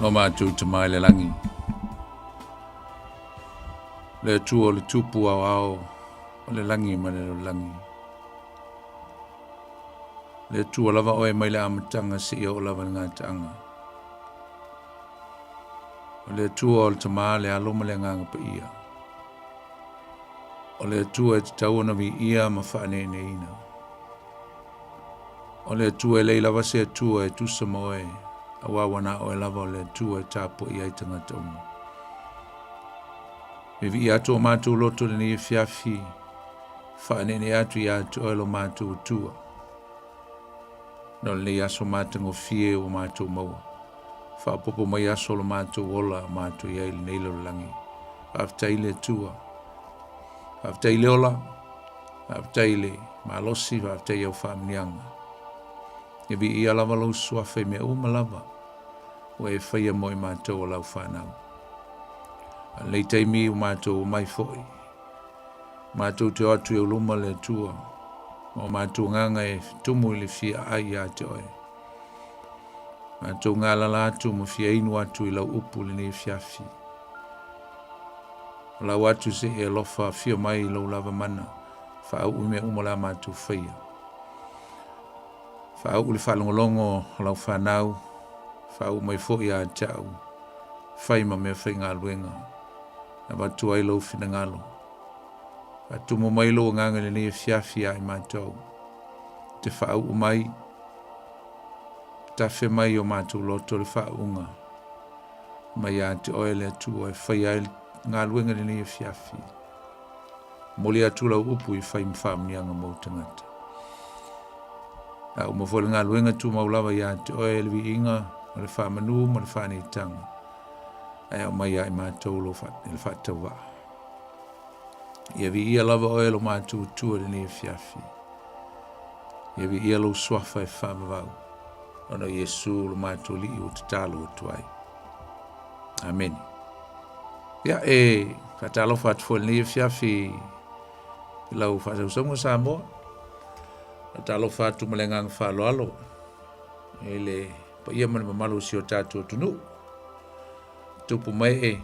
Lo matou Tama i le lagi, le Atua o le tupu aoao o le lagi ma le lalolagi. Le Atua lava oe mai le amataga seia oo lava i le gataaga. O le Atua o le Tama, le Alo ma le Agaga Paia. O le Atua e tatau ona viia ma faaneeneina. O le Atua e leai lava se Atua e tusa ma oe, auā ua na oe lava o le Atua e tapuai ai tagata uma. E viia atu o matou loto i lenei afiafi, faaneenee atu ia te oe lo matou Atua. Na o lenei aso matagofie ua matou maua. Faaopoopo mai aso o lo matou ola o matou i ai i lenei lalolagi. Faafetai i le Atua. Faafetai i le ola. Faafetai i le malosi, faafetai i au faamanuiaga. E viia lava lou suafa i mea uma lava ua e faia mo i matou o lau fanau. A lenei taimi ua matou omai foi, matou te o atu i ou luma le Atua, ma o matou agaga e tumu i le fia aai ia te oe. Matou galala atu ma fia inu atu i lau upu lenei afiafi. O lau atu se i e alofa afio mai i lou lava mana, faauu i mea uma o le a matou faia. Faauu le faalogologo o lau fanau, faauu mai foi ia te au, fai ma mea faigaluega, avatu ai lou finagalo. Faatumu mai lou agaga i lenei afiafi ia i matou. Te faauu mai, tafe mai o matou loto le faauuga. Mai ia te oe le Atua e faia ai le galuega i lenei afiafi. Momoli atu lau upu i fai ma faamanuiaga mo tagata. A uma foi le galuega tumau lava ia te oe le viiga o le faamanu ma le faaneetaga, ae aumai ia i matou lou le faatauvaa. Ia viia lava oe lo matou Atua i lenei afiafi. Ia viia lou suafa e faavavau, ona o Iesu lo matou Alii ua tatalo atu ai. Amene. Ia, e faatalofa atu foi i lenei afiafi i lau faasausauga Samoa. Faatalofa atu ma le agaga faaaloalo i le paia ma le mamalu o si o tatou atunuu. Tupu mai e,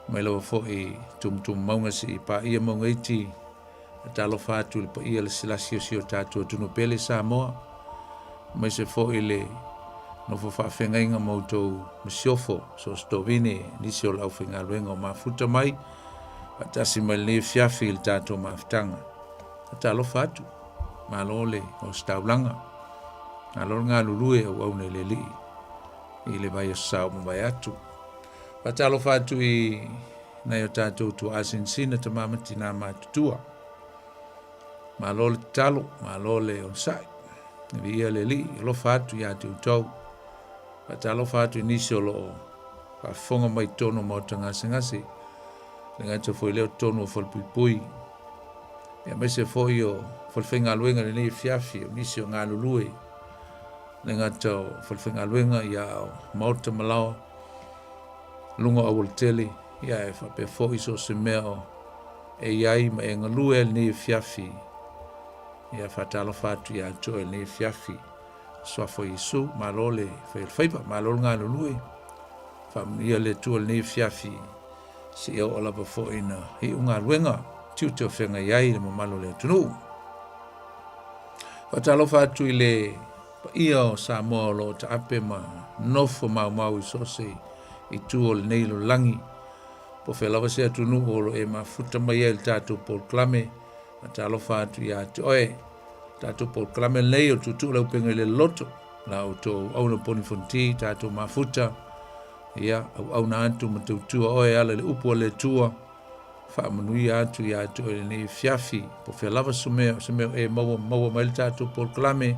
mai lava foi tumutumu mauga seia paia mauga iti. Faatalofa atu i le paia le silasi o si o tatou atunuu pele Samoa, aemaise foi le nofo faafeagaiga ma outou masiofo, so o se tovine, nisi o le aufaigaluega o mafuta mai, faatasi mai lenei afiafi i le tatou mafutaga. Faatalofa atu, malo le ositaulaga, malo le galulue auauna i le Alii i le vaiaso sa ua mavae atu. Faatalofa atu i nai o tatou tuaa sinasina tama ma tinā matutua. Malo le tatalo, malo le onosai. Viia le Alii, alofa atu ia te outou. Faatalofa atu i nisi o lo o faafofoga mai totonu o maota gasegase, le gata foi lea o totonu o falepuipui, aemaise foi o falefaigaluega i lenei afiafi, o nisi o galulue, le gata o falefaigaluega ia o maota ma laoa, luga o aualatele, ia e faapea foi so o se mea o e i ai ma e galue ai lenei afiafi. Ia faatalofa atu ia te oe i lenei afiafi. Suafa o Iesu, malo le fai o le faiva, malo le galulue. Faamanuia le Atua i lenei afiafi, seia oo lava foi ina iu galuega, tiute o feagai ai le mamalu o le atunuu. Faatalofa atu i le paia o Samoa o lo o taape ma nofo maumau i so o se itu o lenei lalolagi. Po o fea lava se atunuu o lo o e mafuta mai ai i le tatou polokalame, faatalofa atu ia te oe. Tatou polokalame lenei o Tuutuu le Auupega i le Loto, la outou auauna poni fonoti, tatou mafuta, ia, auauna atu ma tautua oe e ala i le upu a le Atua, faamanuia atu ia te oe i lenei afiafi, po o fea lava se mea, se mea o e maua, maua mai le tatou polokalame,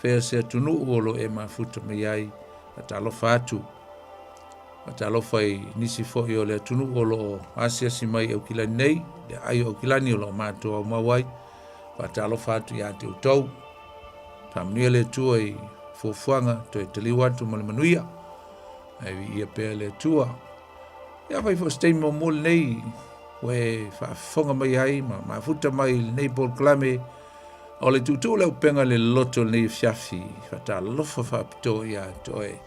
fea se atunuu o lo o e mafuta mai ai, faatalofa atu. Faatalofa i nisi foi o le atunuu o lo o asiasi mai i Aukilani nei, le aai o Aukilani o lo o matou aumau ai. Faatalofa atu ia te outou. Faamanuia le Atua i fuafuaga, toe taliu atu ma le manuia. Ae viia pea le Atua. Ia fai foi se taimi muamua lenei ua e faafofoga mai ai ma mafuta mai i lenei polokalame o le tuutuu le upega le loto lenei afiafi. Faatalofa faapitoa ia te oe.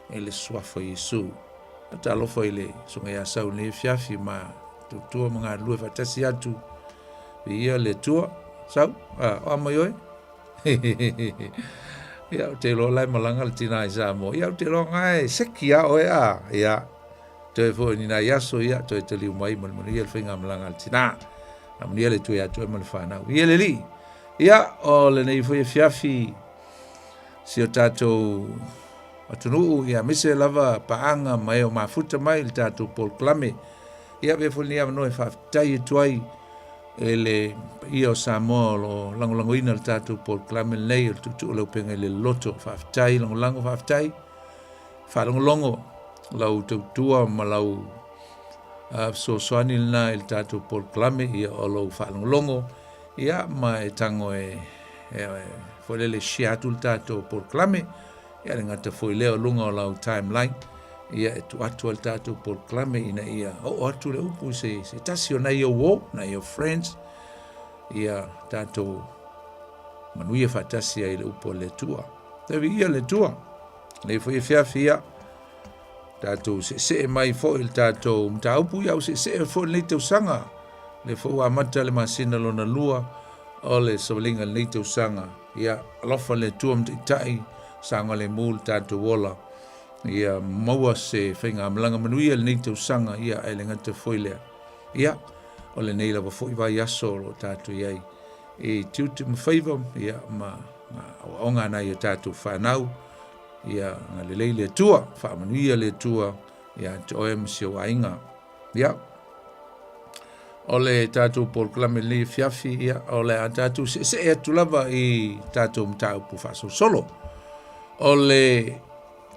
e le suafa o Iesu. Talofa i le susuga ia Sau i lenei afiafi ma tautua ma galulue faatasi atu. Viia le Atua. Sau, a, o a mai oe? Ia, ou te iloa la e malaga le tina i Samoa. Ia, ou te iloa nga e seki a oe a. Ia, toe foi ni nai aso, ia, toe taliu mai ma le manuia le faigamalaga a le tina. Faamanuia le Atua ia te oe ma le fanau. Ia le Alii. Ia, o lenei foi afiafi, si o tatou atunuu, ia aemaise lava paaga ma e o mafuta mai i le tatou polokalame. Ia avea foi lenei avanoa e faafetai atu ai e le paia o Samoa o lo o lagolagoina le tatou polokalame lenei o le Tuutuu o le Auupega i le Loto. Faafetai lagolago, faafetai faalogologo lau tautua ma lau fesoasoani lena i le tatou polokalame, ia o lou faalogologo ia ma e tago e, e, foi lele share atu le tatou polokalame ia le gata foi lea o luga o lau timeline ia e tuu atu ai le tatou polokalame ina ia oo atu le upu i se, se tasi o nai ou uo, nai ou friends ia tatou manuia faatasi ai le upu a le Atua. Toe viia le Atua. Nei foi afiafi ia tatou seesee mai foi le tatou mataupu ia ua seesee foi lenei tausaga. Lea foi ua amata le masina lona lua o le savaliga i lenei tausaga. Ia alofa le Atua ma taitai saogalemu le tatou ola. Ia maua se faigamalaga manuia i lenei tausaga, ia ae le gata foi lea. Ia o lenei lava foi vaiaso o lo o tatou i ai i tiute ma faiva, ia ma aoaoga a nai o tatou fanau. Ia agalelei le Atua, faamanuia le Atua ia te oe ma si ou aiga. Ia, o le tatou polokalame lenei afiafi, ia, o le a tatou seesee atu lava i tatou mataupu faasolosolo. O le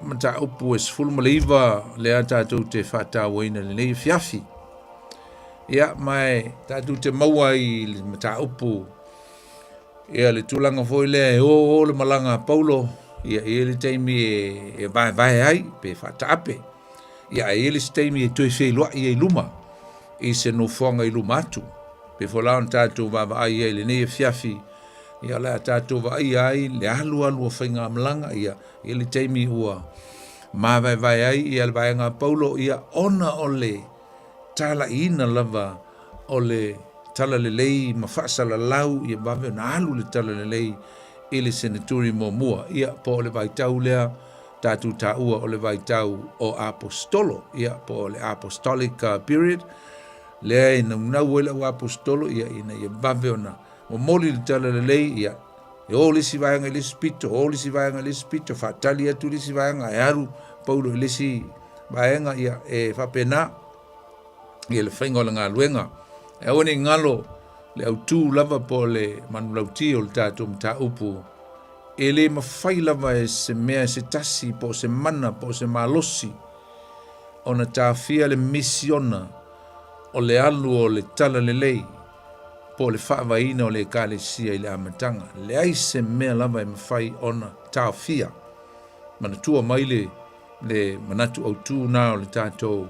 mataupu e 19 lea tatou te faatauaina lenei afiafi. Ia, ma e tatou te maua i le mataupu Ia le tulaga foi lea e o o le malaga a Paulo, ia e i ai le taimi e, e vaevae ai pe faataape. Ia ae i ai le isi taimi e toe feiloai ai i luma i se nofoaga i luma atu. Pei foi la ona tatou vaavaai ai i lenei afiafi, ia o le a tatou vaaia ai le alualu o faigamalaga, ia i ai le taimi ua mavaevae ai ia le vaega a Paulo, ia ona o le talaiina lava o le talalelei ma faasalalau ia vave ona alu le talalelei i le seneturi muamua, ia po o le vaitau lea tatou taua o le vaitau o aposetolo, ia po o le apostolic period lea e naunau ai le au aposetolo ia ina ia vave ona momoli le talalelei, ia e o le isi vaega i le isi pito, o le isi vaega i le isi pito, faatali atu le isi vaega ae alu Paulo i le isi vaega, ia e faapena ia le faiga o le galuega. E aua ne i galo le autū lava po o le manulauti o le tatou mataupu, e le mafai lava e se mea se tasi po o se mana po o se malosi ona taofia le misiona o le alu o le talalelei po o le faavaeina o le Ekalesia i le amataga. Leai se mea lava e mafai ona taofia. Manatua mai le le manatu autū na o le tatou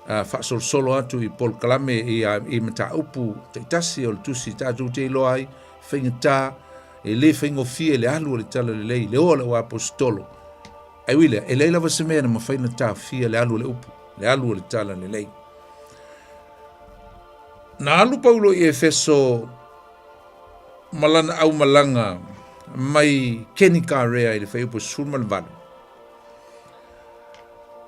faasolosolo atu i polokalame i, i mataupu taitasi o le tusi tatou te iloa ai faigata e le faigofie le alu o le talalelei le o a le aposetolo. Ae ui lea, e leai lava se mea na mafai ona taofia le alu o le upu, le alu o le talalelei. Na alu Paulo i Efeso ma lana aumalaga mai Kenikarea i le fuaiupu 18,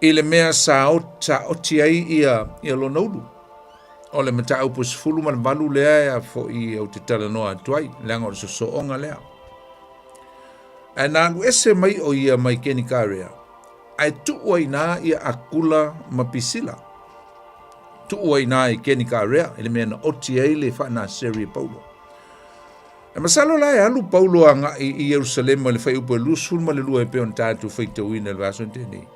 i le mea sa oti ai ia, ia lona ulu. O le mataupu 18 lea e foi ou te talanoa atu ai, leaga o le sosooga lea. Ae na alu ese mai o ia mai Kenikarea, ae tuu ai i ina ia Akula ma Pisila. Tuu ai i ina i Kenikarea i le mea na oti ai le faanaseri e Paulo. E masalo la e alu Paulo agai i Ierusalema i le fuaiupu e 22 e pei ona tatou faitauina i le vaiaso na tea nei.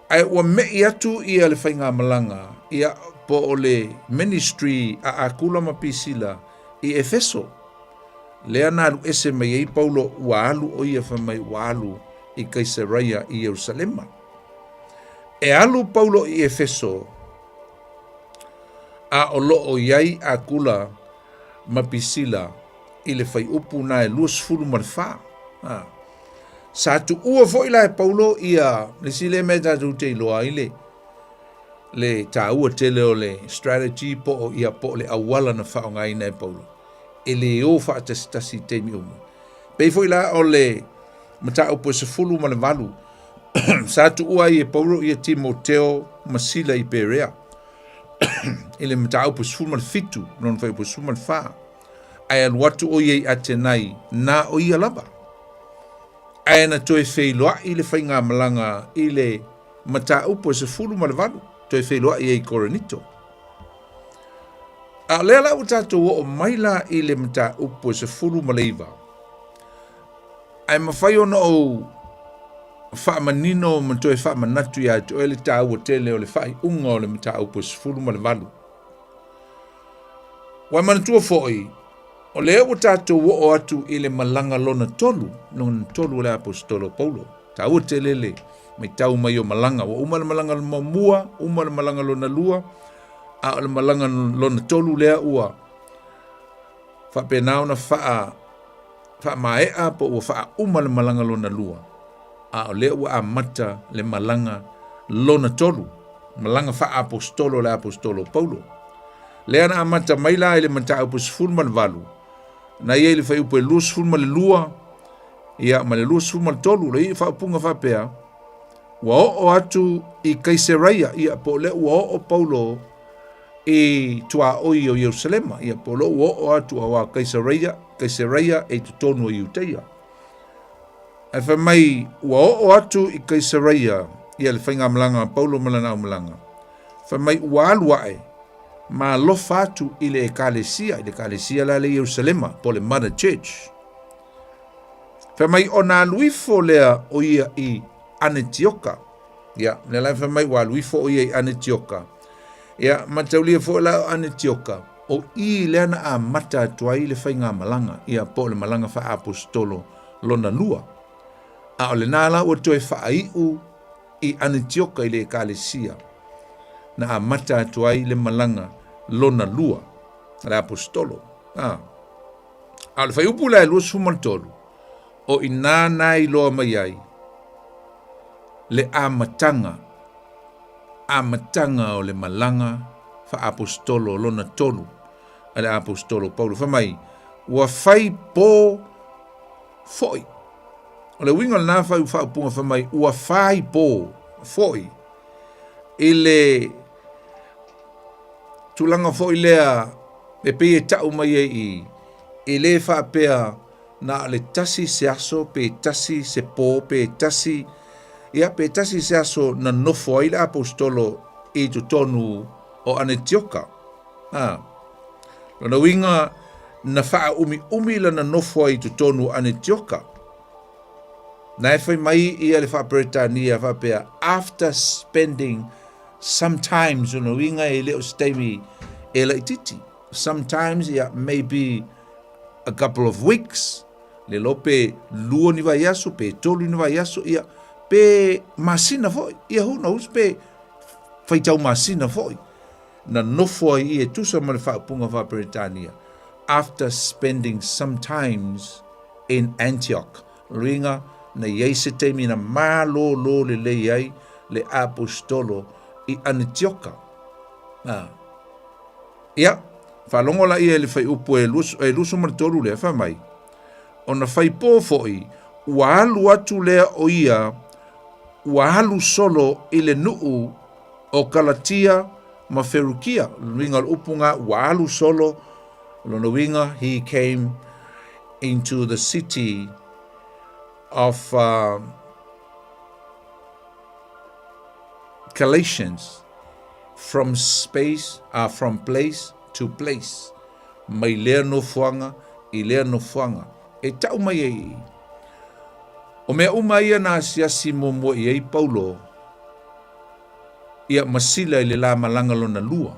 Ae ua me'i atu ia le faigamalaga ia po o le ministry a Akula ma Pisila i Efeso. Lea na alu ese mai ai Paulo ua alu o ia fai mai ua alu i Kaisaraia i Ierusalema. E alu Paulo i Efeso a o lo o i ai Akula ma Pisila i le fuaiupu na e 24. Sa tuua foi la e Paulo ia le isi lea mea tatou te iloa ai le le taua tele o le strategy po o ia po o le auala na faaaogaina e Paulo e le o faatasitasi i taimi uma. Pei foi la o le mataupu e 18 sa tuua ai e Paulo ia Timoteo ma Sila i Perea i le mataupu 17 lona fuaiupu 14 ae alu atu o ia i Atenai na o ia lava ae na toe feiloai le faigamalaga i le mataupu e 18 toe feiloai ai i Korinito. A o lea la ua tatou oo mai la i le mataupu e 19, ae mafai ona ou faamanino ma toe faamanatu ia te oe le taua tele o le faaiuga o le mataupu e 18. Ua manatua foi, o lea ua tatou oo atu i le malaga lona tolu, lona tolu o le aposetolo o Paulo. Taua tele le maitau mai o malaga. Ua uma le malaga muamua, uma le malaga lona lua, a o le malaga lona tolu lea ua faapena ona faa faamaea po ua faauma le malaga lona lua, a o lea ua amata le malaga lona tolu, malaga faaapostolo a le aposetolo o Paulo. Lea na amata mai la i le mataupu 18, na i ai le fuaiupu e 22, ia ma le 23, le i faaupuga faapea, ua oo atu i Kaiseraia, ia po o lea ua oo Paulo i tuaoi o Ierusalema, ia po o lea ua oo atu auā Kaiseraia, Kaiseraia e i totonu o Iuteia. Ae fai mai, ua oo atu i Kaiseraia, ia le faigamalaga a Paulo ma lana aumalaga. Fai mai, ua alu ae, ma alofa atu i le ekalesia, i le ekalesia la le Ierusalema, po le Mother Church. Fai mai, ona alu ifo lea o ia i Anetioka. Ia, lea la fai mai ua alu ifo o ia i Anetioka. Ia, mataulia foi la o Anetioka, o i lea na amata atu ai le faigamalaga, ia po o le malaga faaapostolo lona lua. A o lena la ua toe faaiu i Anetioka i le ekalesia, na amata atu ai le malaga lona lua a le aposetolo. A. A o le fuaiupu la e 23, o i ina na iloa mai ai le amataga, amataga o le malaga faaapostolo lona tolu a le aposetolo Paulo. Fai mai, ua fai po foi. O le uiga o lena faaupuga fai mai, ua fai po foi i le tulaga foi lea e pei e tau mai ai i e le faapea na o le tasi se aso pe tasi se po pe tasi ia pe tasi se aso na nofo ai le aposetolo i totonu o Anetioka. A. Lona uiga na faaumiumi lana nofo ai i totonu o Anetioka. Na e fai mai ia le faaperetania faapea after spending sometimes, lona uiga e le o se taimi e laititi. Sometimes ia maybe a couple of weeks, le iloa pe lua ni vaiaso, pe tolu ni vaiaso, ia pe masina foi, ia who knows, pe faitau masina foi. Na nofo ai ia e tusa ma le faaupuga faa-Peretania, after spending some times in Antioch. Luiga, na i ai se taimi na malōlō lelei ai le aposetolo i Anetioka. A. Ia, faalogo la ia i le fuaiupu e 23 lea, fai mai, ona fai pō foi, ua alu atu lea o ia, ua alu solo i le nuu o Kalatia ma Ferukia. Lona uiga o le upu lena, ua alu solo, lona uiga, he came into the city of Galatians from space, from place to place, mai lea nofoaga i lea nofoaga e tau mai ai i. O mea uma ia na asiasi muamua i ai Paulo ia ma Sila i le la malaga lona lua,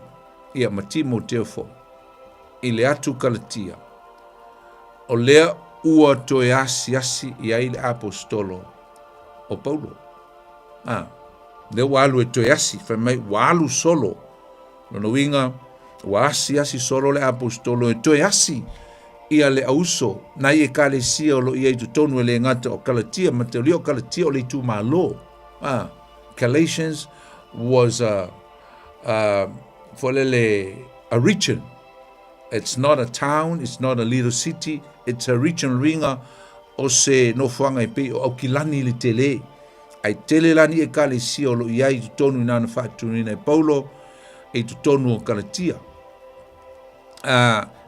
ia ma Timoteo foi, i le atu Kalatia, o lea ua toe asiasi i ai le aposetolo o Paulo. A, lea ua alu e toe asi, fai mai ua alu solo. Lona uiga, ua asiasi solo le aposetolo e toe asi ia le auso nai ekalesia o lo o i ai i totonu e le gata o Kalatia, mataulia o Kalatia o le itumalo. Ah, Galatians was a, a foi lele, a region. It's not a town, it's not a little city, it's a region luiga o se nofoaga e pei o Aukilani le tele. Ai tele lani ekalesia o lo o i ai i totonu i nana faatunuina e Paulo i totonu o Kalatia.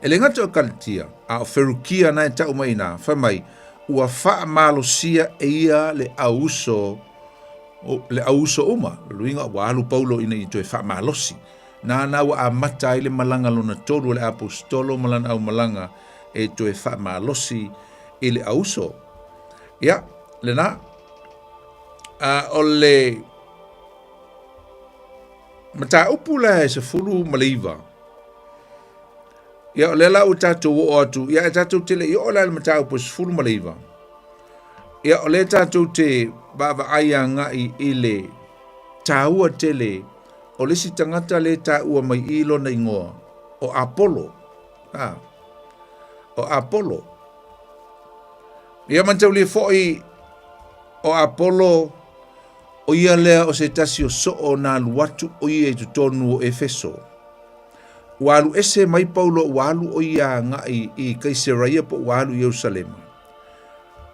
E le gata o Kalatia, a o Ferukia na e tau mai ina, fai mai, ua faamalosia e ia le auuso, le auuso uma. Luiga ua alu Paulo ina ia toe faamalosi. Nāna ua amata ai le malaga lona tolu o le aposetolo ma lana aumalaga e toe faamalosi i le auuso. Ia, lena. O le mataupu la e 19, ia o lea la ua tatou oo atu, ia e tatou te le i oo la i le mataupu e 19, ia o lea tatou te vaavaai agai i le taua tele o le isi tagata lea e taua mai i lona igoa, o Apolo. A, o Apolo. Ia manataulia foi o Apolo, o ia lea o se tasi o soo na alu atu o ia i totonu o Efeso. Ua alu ese mai Paulo ua alu o ia agai i Kaiseraia po ua alu i Ierusalema.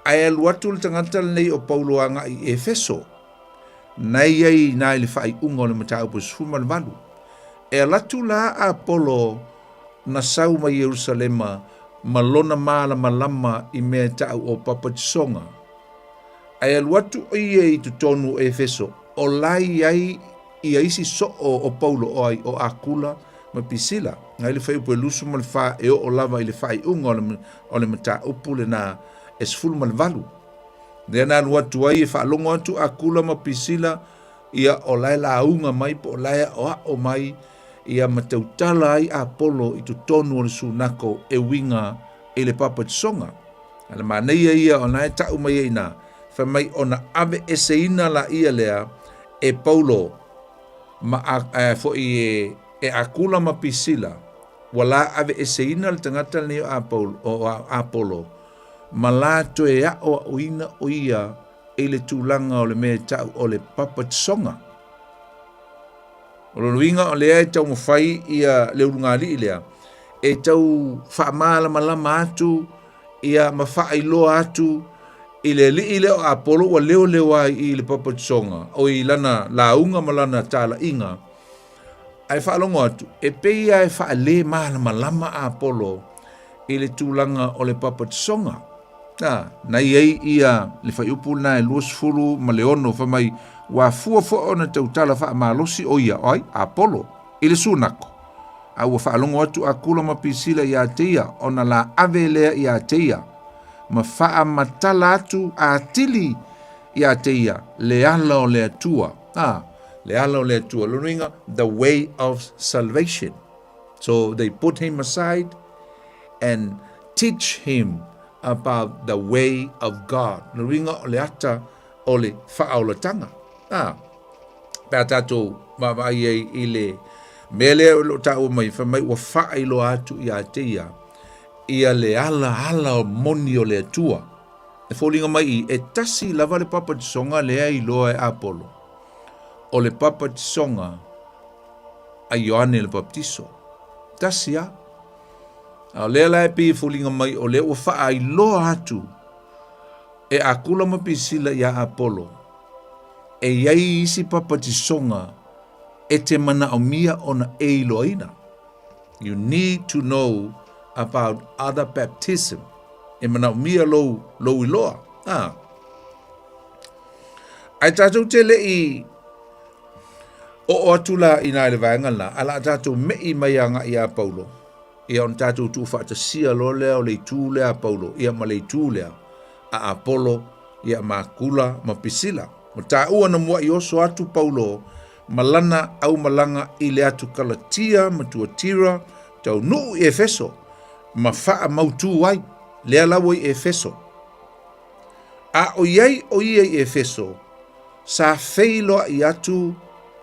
Ae alu atu le tagata lenei o Paulo agai i Efeso. Na i ai i na i le faaiuga o le mataupu e 18. E alu atu la a Apolo na sau mai Ierusalema ma lona malamalama i mea e taʻu o papatisoga. Ae alu atu o ia i totonu o Efeso, o la i ai ia isi soo o Paulo o ai o Akula ma Pisila. Nai le fuaiupu e 24 e oo lava i le faaiuga o le mataupu lena e 18. Lea na alu atu ai e faalogo atu Akula ma Pisila, ia o la e lauga mai po o la e aʻoaʻo mai ia ma tautala ai Apolo i totonu o le sunako e uiga i le papatisoga. A le manaia ia o na e taʻu mai ai ina, fai mai ona aveeseina la ia lea e Paulo ma a, foi e, e Akula ma Pisila, ua la aveeseina le tagata lenei o Apolo, o Apolo ma la toe aʻoaʻoina o ia i le tulaga o le mea e taʻu o le papatisoga. O lona uiga o lea e taumafai ia le ulugalii lea e tau faamalamalama atu ia ma faailoa atu i le alii lea o Apolo ua leoleo ai i le papatisoga o i lana lauga ma lana talaiga. Ae faalogo atu, e pei lava e faale malamalama Apolo i le tulaga o le papatisoga. A, na i ai ia le fuaiupu lena e 26 fai mai, ua afua foi ona tautala faamalosi o ia, o ai? Apolo, i le sunako. A ua faalogo atu Akula ma Pisila iā te ia, ona la ave lea iā te ia, ma faamatala atu atili iā te ia le ala o le Atua. A, le ala o le Atua. Lona uiga, the way of salvation. So they put him aside and teach him about the way of God. Lona uiga o le ata o le faaolatanga. A, pe a tatou vaavaai ai i le mea lea o lo o taua mai, fai mai ua faailoa atu iā te ia, ia le ala ala o moni o le Atua. E foliga mai i, e tasi lava le papatisoga lea i iloa e Apolo. O le papatisoga a Ioane le Papatiso. Tasi a. A o lea la e pei e foliga mai o lea ua faailoa atu e Akula ma Pisila iā Apolo, e i ai isi papatisoga e te manaomia ona e iloaina. You need to know about other baptism. E manaomia lou, lou iloa. Ah. Ae tatou te le i oo atu la inā i le vaega lena, a la tatou meʻi mai agai iā Paulo, ia ona tatou tuufaatasia loa lea o le itu lea a Paulo, ia ma le itu lea a Apolo, ia ma Akula ma Pisila. Ma taua na muaʻi oso atu Paulo ma lana aumalaga i le atu Kalatia ma Tuatira, taunuu i Efeso, ma faamautū ai, lea la ua i Efeso. A ʻoiai ʻo ia i Efeso, sa feiloaʻi atu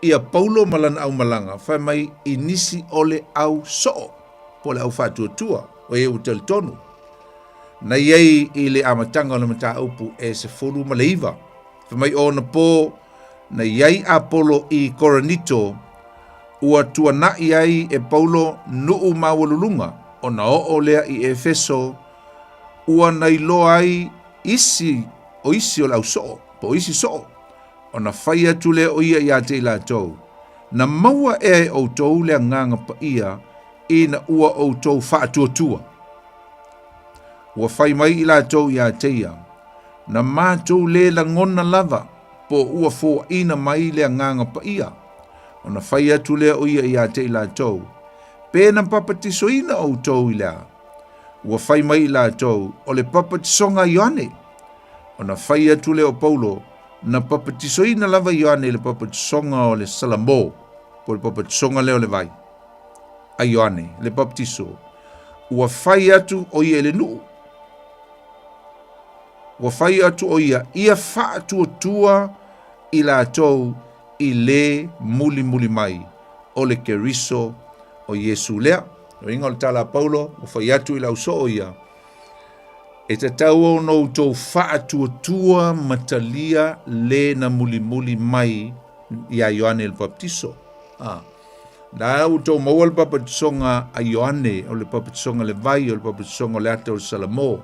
ia Paulo ma lana aumalaga, fai mai i nisi o le au soo, po o le au faatuatua, o ia ua talitonu. Na i ai i le amataga o le mataupu e 19. Fai mai o ona pō, na i ai Apolo i Korinito, ua tuana'i ai e Paulo nu'u maualuluga, ona oo lea i Efeso, ua na iloa ai isi o isi o le au soo, po o isi soo, ona fai atu lea o ia iā te i latou, Na maua ea e ʻoutou le Agaga Paia ina ua ʻoutou faatuatua? Ua fai mai i latou iā te ia, Na matou lē lagona lava po ua foaʻina mai le Agaga Paia. Ona fai atu lea o ia iā te i latou, Pe na papatisoina ʻoutou i le a? Ua fai mai i latou, O le papatisoga a Ioane. Ona fai atu lea o Paulo, Na papatisoina lava Ioane i le papatisoga o le Salamo, po o le papatisoga lea o le vai a Ioane, le papatiso. Ua fai atu o ia i le nuu. Ua fai atu o ia, ia faatuatua i latou i le mulimuli mai o le Keriso o Iesu lea. Uiga o le tala a Paulo, ua fai atu i le au soo ia, e tatau ona outou faatuatua ma talia le na mulimuli mai iā Ioane le Papatiso. Ah. Na ua outou maua le papatisoga a Ioane, o le papatisoga le vai, o le papatisoga o le ata o le Salamo.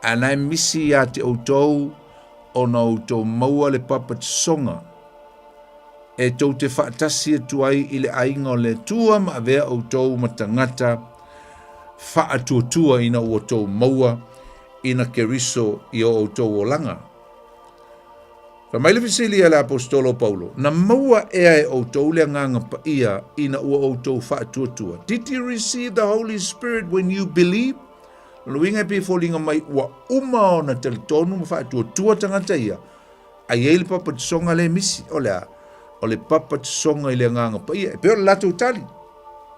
Ae na e misi iā te outou ona outou maua le papatisoga e tou te faatasi atu ai i le aiga o le Atua ma avea outou ma tagata faatuatua ina ua outou maua ina Keriso i o outou olaga. Fai mai le fesili a le aposetolo Paulo, Na maua ea e outou le Agaga Paia ina ua outou faatuatua? Did you receive the Holy Spirit when you believe? Lona uiga e pei e foliga mai ua uma ona talitonu ma faatuatua tagata ia, a i ai le papatisoga lea e misi, o le a? O le papatisoga i le Agaga Paia. E pei o le latou tali.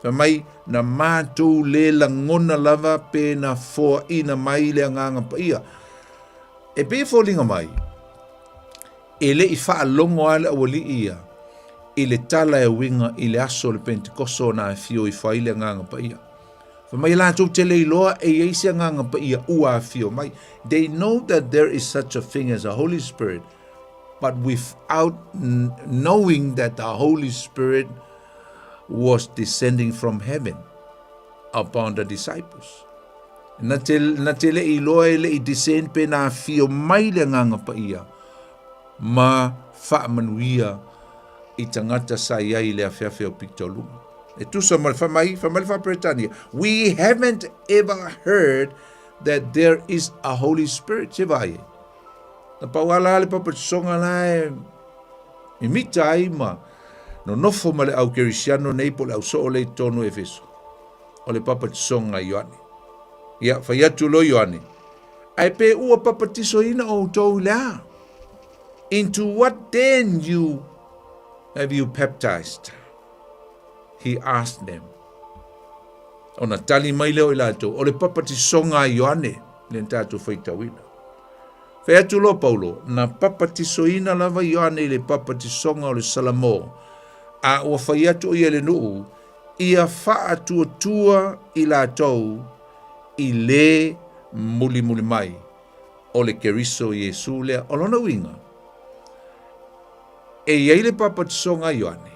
Fai mai, na matou le lagona lava pe na foaina mai le Agaga Paia. E pei e foliga mai, e le i faalogo lava le aualii ia i le tala e uiga i le aso o le Pentekoso na afio ifo ai le Agaga Paia. Fai mai latou te le iloa e i ai se Agaga Paia ua afio mai. They know that there is such a thing as a Holy Spirit, but without knowing that the Holy Spirit was descending from heaven upon the disciples. Na te, na te le iloa e le i descend pe na afio mai le Agaga Paia ma faamanuia i tagata sa i ai i le afeafe o Pitauluga. E tusa ma le fai mai, fai mai le Faa-Peretania, We haven't ever heard that there is a Holy Spirit. Se vaai e. Na pau ala le papatisoga la e mimita ai ma nonofo ma le au kerisiano nei po le au soo le i totonu o Efeso. O le papatisoga a Ioane. Ia, fai atu loa Ioane, Ae pe ua papatisoina outou i le a? Into what then you have you baptized? He asked them. Ona tali mai lea o i latou, o le papatisoga a Ioane, le na tatou faitauina. Fai atu loa Paulo, na papatisoina lava Ioane i le papatisoga o le Salamo, a ua fai atu o ia i le nuu, ia faatuatua i latou i le mulimuli mai o le Keriso Iesu lea. O lona uiga, e i ai le papatisoga a Ioane,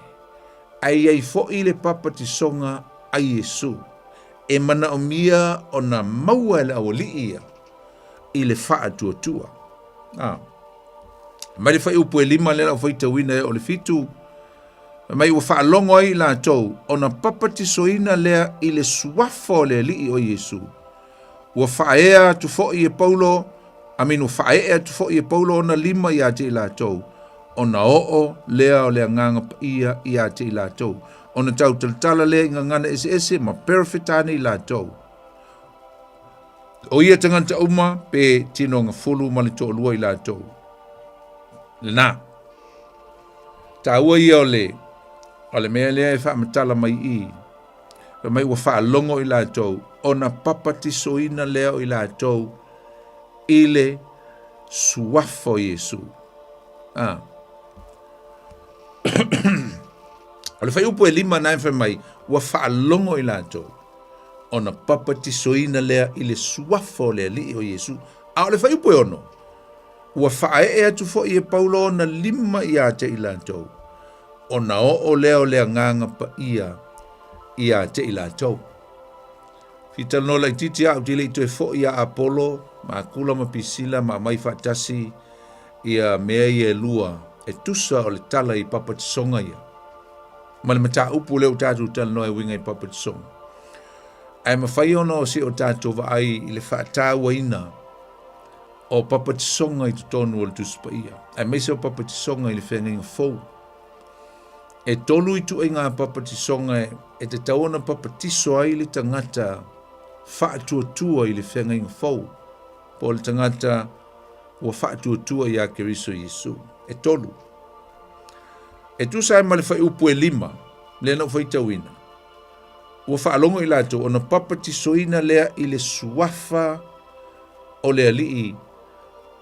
ae i ai foi le papatisoga a Iesu, e manaomia ona maua e le aualii ia i le faatuatua. Ah. Mai le fuaiupu e 5 lea o le a ou faitauina e o le 7, Fai mai ua faalogo ai i latou ona papatisoina lea i le suafa o le Alii o Iesu. Ua faaea atu foi e Paulo, amin, ua faaee atu foi e Paulo ona lima ia te i latou, ona oo lea o le Agaga Paia ia te i latou, ona tautalatala lea i gagana eseese ma perofeta nei latou. O ia tagata uma pe tino 12 i latou. Lena. Taua ia o le, o le mea lea e faamatala mai i, fai mai ua faalogo i latou, ona papatisoina lea o i latou i le suafa o Iesu. Ah. o le fuaiupu e 5 na e fai mai, ua faalogo i latou. Ona papatisoina lea i le suafa o le Alii o Iesu. A o le fuaiupu e 6, ua faaee atu foi e Paulo ona lima ia te i latou, ona oo lea o le Agaga Paia ia te i latou. Fia talanoa laitiiti au te le i toe foi ia Apolo ma Akula ma Pisila ma aumai faatasi ia mea ia e lua e tusa o le tala i papatisoga ia ma le mataupu lea ua tatou talanoa e uiga i papatisoga. Ae mafai ona o se o tatou vaai i le faatauaina o papatisoga i totonu o le Tusi Paia, aemaise o papatisoga i le Feagaiga Fou. E tolu ituaiga papatisoga e tatau ona papatiso ai le tagata faatuatua i le Feagaiga Fou, po o le tagata ua faatuatua iā Keriso Iesu. E tolu. E tusa ai ma le fuaiupu e 5, lea na ou faitauina, ua faalogo i latou ona papatisoina lea i le suafa o le Alii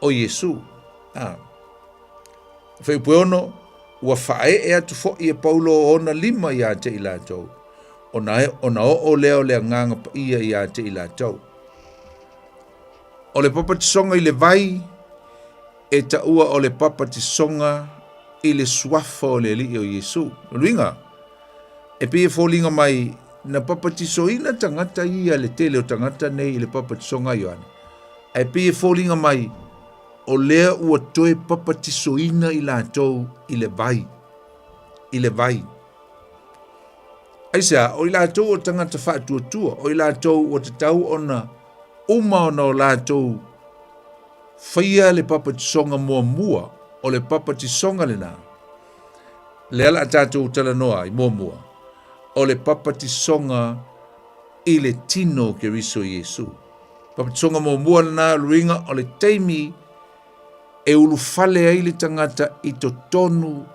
o Iesu. Ah. Fuaiupu e 6, ua faaee atu foi e Paulo ona lima ia te i latou, ona oo lea o le Agaga Paia ia te i latou. O le papatisoga i le vai e taua o le papatisoga i le suafa o le Alii o Iesu. O luiga, e pei e foliga mai na papatisoina tagata ia le tele o tagata nei i le papatisoga a Ioane, ae pei e foliga mai o lea ua toe papatisoina i latou i le vai, i le vai. Aisea, o i latou o tagata faatuatua, o i latou ua tatau ona uma ona o latou faia le papatisoga muamua, o le papatisoga lena, lea la tatou talanoa ai muamua, o le papatisoga i le tino o Keriso Iesu. Papatisoga muamua lena, o luiga o le taimi e ulufale ai le tagata i totonu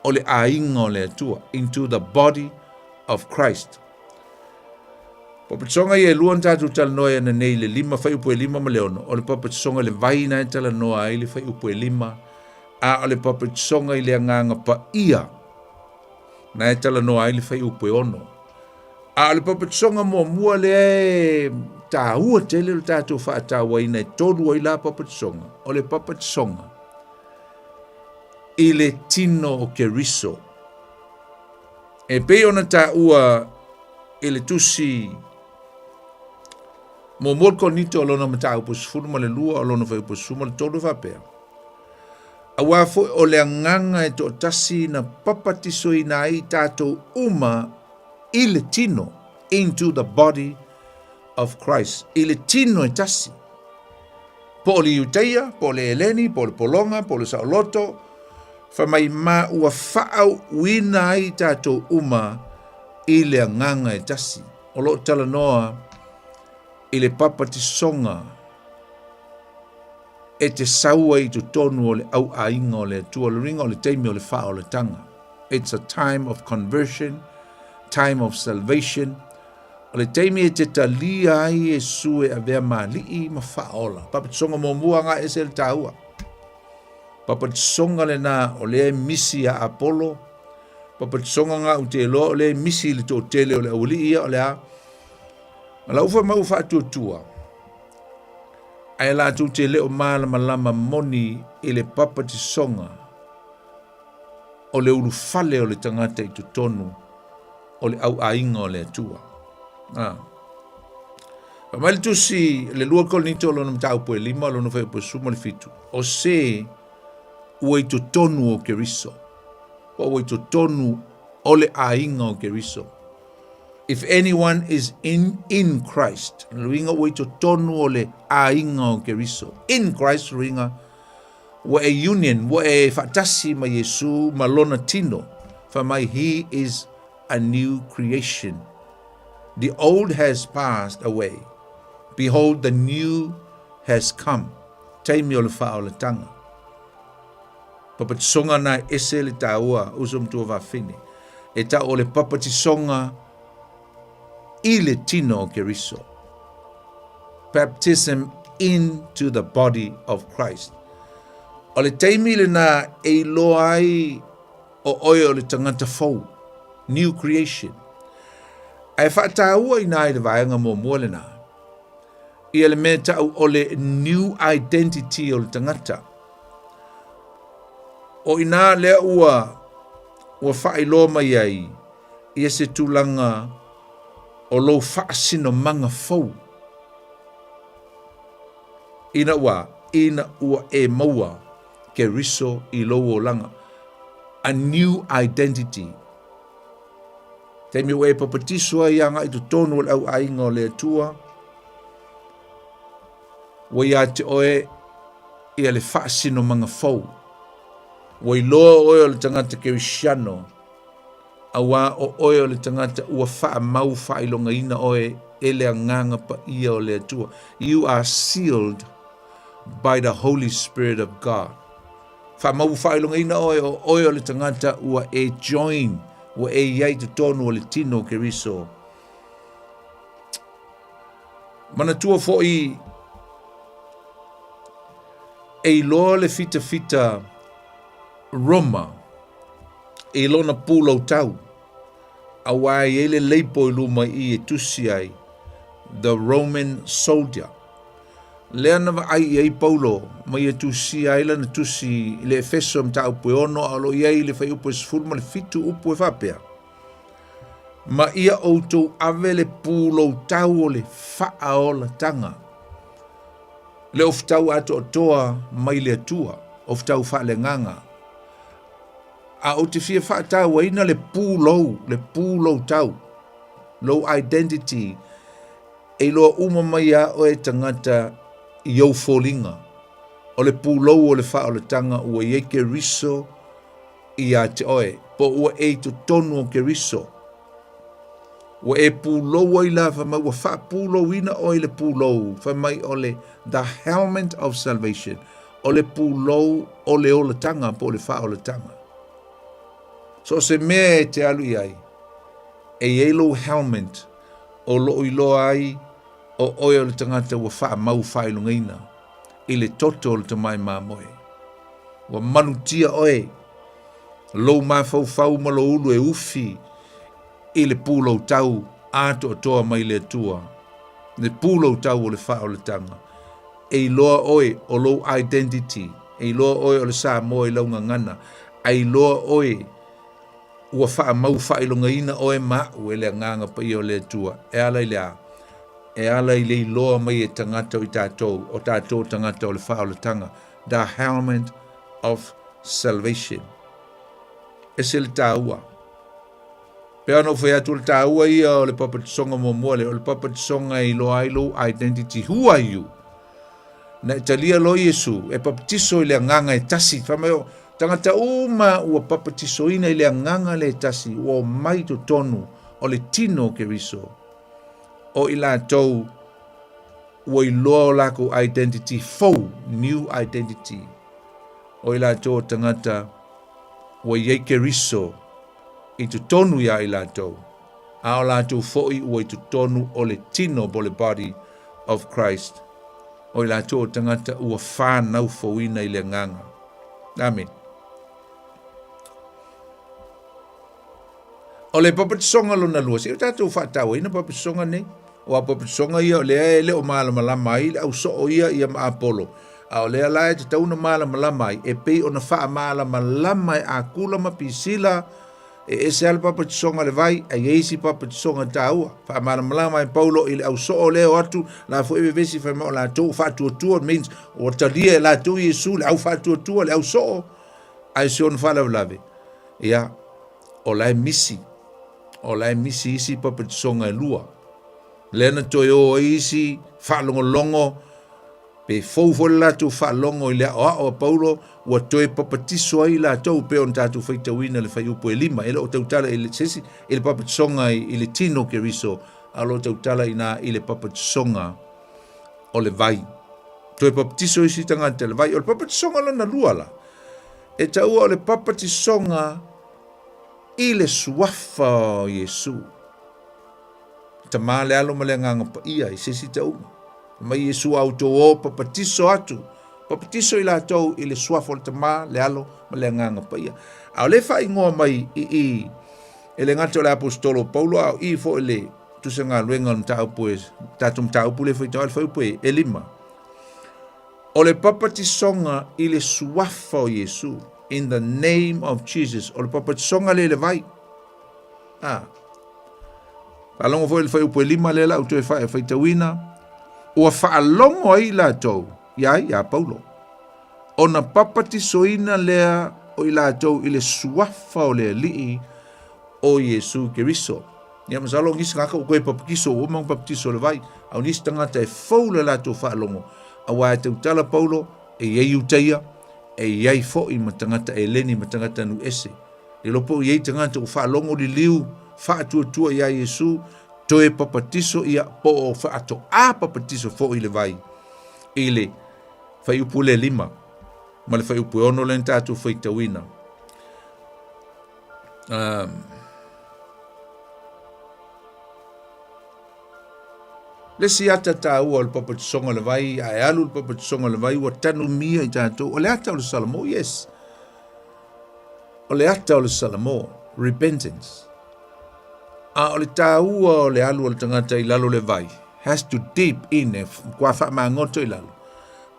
o le aiga o le Atua, into the body of Christ. Papatisoga ia e lua na tatou talanoa ai ananei i le 5, fuaiupu e 5 ma le 6, o le papatisoga i le vai na e talanoa ai le fuaiupu e 5, a o le papatisoga i le Agaga Paia na e talanoa ai le fuaiupu e 6. A o le papatisoga muamua lea e taua tele lo tatou faatauaina e tolu ai la papatisoga, o le papatisoga i le tino o Keriso. E pei ona taua i le tusi muamua o le Korinito o lona mataupu 12 o lona fuaiupu 13 e faapea, Aua foi o le agaga e toatasi na papatisoina ai tatou uma i le tino, into the body of Christ, i le tino e tasi. Po o le Iutaia, po o le Eleni, po o le Pologa, po o le Saoloto, fai mai ma ua faauuina ai tatou uma i le agaga e tasi. O lo o talanoa i le papatisoga e te sau ai i totonu o le auaiga o le Atua, le uiga o le taimi o le faaolataga. It's a time of conversion, time of salvation. O le taimi e te talia ai Iesu e avea ma alii ma faaola. Papatisoga muamua nga ese le taua. Papatisoga lena o lea e misi ia Apolo. Papatisoga nga u te iloa o lea e misi i le toatele o le aualii ia o le a. Ma lau foi mau faatuatua, ae latou te le o malamalama moni i le papatisoga o le ulufale o le tagata i totonu o le auaiga o le Atua. Ah. Fai mai le tusi le 2 Korinito lona mataupu e 5 lona fuaiupu e 17, o se ua i totonu o Keriso, po ua i totonu o le aiga o Keriso. If anyone is in Christ, luiga ua i totonu o le aiga o Keriso. In Christ, luiga ua e union, ua e faatasi ma Iesu ma lona tino. Fai mai, he is a new creation. The old has passed away. Behold, the new has come. Taimi o le faaolataga. Papatisoga na e ese le taua, uso matua vafine. E tau o le papatisoga i le tino o Keriso. Baptism into the body of Christ. O le taimi lena e iloa ai o oe o le tagata fou, new creation. Ae faataua inā i le vaega muamua lena, ia le mea tau o le new identity o le tagata. O inā lea ua ua faailoa mai ai ia se tulaga o lou faasinomaga fou. Ina ua, ina ua e maua Keriso i lou olaga. A new identity. Taimi ua e papatiso ai agai i totonu o le auaiga o le Atua, ua ia te oe ia le faasinomaga fou. Ua iloa oe o le tagata Kerisiano, auā o oe o le tagata ua faamau faailogaina oe e le Agaga Paia o le Atua. You are sealed by the Holy Spirit of God. Faamau faailogaina oe o oe o le tagata ua e join, ua e i ai totonu o le tino o Keriso. Manatua foi e iloa le fitafita Roma i lona pulautau, auā e i ai le leipo i luma i i e tusi ai, The Roman Soldier. Lea na vaai i ai Paulo ma ia tusia ai lana tusi i le Efeso mataupu e 6 a o lo o i ai i le fuaiupu e 17 upu e faapea, Ma ia outou ave le puloutau o le faaolataga, le ofutau atoatoa mai le Atua, ofutau faaleagaga. A ou te fia faatauaina le pulou, le puloutau, lou identity, e iloa uma mai ia oe tagata i ou foliga. O le pulou o le faaolataga ua i ai Keriso iā te oe, po ua e i totonu o Keriso. Ua e pulou ai la, fai mai ua faapulouina oe i le pulou, fai mai o le the helmet of salvation, o le pulou o le olataga po o le faaolataga. So o se mea e te alu i ai, e i ai lou helmet o loo iloa ai o oe o le tagata ua faamau faailogaina i le toto o le tamai mamoe. Ua malutia oe, lou mafaufau ma lou ulu e ufi i le puloutau atoatoa mai le Atua, le puloutau o le faaolataga. E iloa oe o lou identity, e iloa oe o le Samoa i lau gagana, a iloa oe ua faamau faailogaina oe ma a'u e le Agaga Paia o le Atua. E ala i le a? E ala i le iloa mai e tagata o i tatou, o tatou tagata o le faaolataga, the helmet of salvation. Ese le taua. Pei ona ou fai atu, o le taua ia o le papatisoga muamua lea, o le papatisoga e iloa ai lou identity, who are you? Na e talia loa Iesu e papatiso i le agaga e tasi, fai mai o tagata uma ua papatisoina i le agaga le tasi, ua omai i totonu o le tino o Keriso. O i latou ua iloa o lakou identity fou, new identity. O i latou o tagata ua i ai Keriso i totonu iā i latou, a o latou foi ua i totonu o le tino po o le body of Christ. O i latou o tagata ua whanau fouina i le agaga. Amen. O le papatisoga lona lua, se i o tatou faatauaina papatisoga nei. Aua o papatisoga ia o lea e le o malamalama ai le ausoo ia ia ma Apolo. A o lea la e tatau ona malamalama ai, e pei ona faamalamalama e Akula ma Pisila, e ese lava le papatisoga o le vai, ae i ai isi papatisoga taua. Faamalamalama e Paulo i le ausoo lea o atu, la foi e vevesi fai mai o latou ua faatuatua, means ua talia e latou Iesu le au faatuatua, le ausoo, ae si ona faalavelave, ia, o la e misi, o la e misi isi papatisoga e lua. Lea na toe o ai isi faalogologo, pe fou foi le latou faalogo i le aoao a Paulo, ua toe papatiso ai latou, pei ona tatou faitauina le fuaiupu e 5. E le o tautala i le, se isi, i le papatisoga i le tino o Keriso, a o lo o tautala i ina i le papatisoga o le vai. Toe papatiso isi tagata i le vai. O le papatisoga lona lua la, e taua o le papatisoga i le suafa o Iesu. Tama le Alo ma le Agaga Paia i se isi tauga. Mai Iesu a outou o papatiso atu, papatiso i latou i le suafa o le Tama, le Alo ma le Agaga Paia. A o le faaigoa mai i i, e le gata o le aposetolo o Paulo, a o i foi le Tusa galuega o le mataupu e tatou mataupu lea faitau ai le fuaiupu e 5. O le papatisoga i le suafa o Iesu, in the name of Jesus, o le papatisoga lea i le vai. Ah. Faalogo foi i le fuaiupu e 5 lea la ou toe faitauina, ua faalogo ai latou ia ia Paulo ona papatisoina lea o i latou i le suafa o le Alii o Iesu Keriso. Ia masalo o nisi tagata ua toe papatiso ua uma ona papatiso i le vai, a o nisi tagata e fou le latou faalogo, auā e tautala Paulo, e i ai Iutaia, e i ai foi ma tagata Eleni ma tagata nuu ese. Le iloa po o i ai tagata ua faalogo liliu faatuatua iā Iesu, toe papatiso ia po o faatoā papatiso foi i le vai i le fuaiupu lea 5 ma le fuaiupu e 6 lea na tatou faitauina. Le isi ata taua o le papatisoga o le vai, a e alu le papatisoga o le vai, ua tanumia i tatou. O le ata o le Salamo, yes. O le ata o le Salamo, repentance. A o le taua o le alu o le tagata i lalo le vai, has to deep in, e kua whaamagoto i lalo.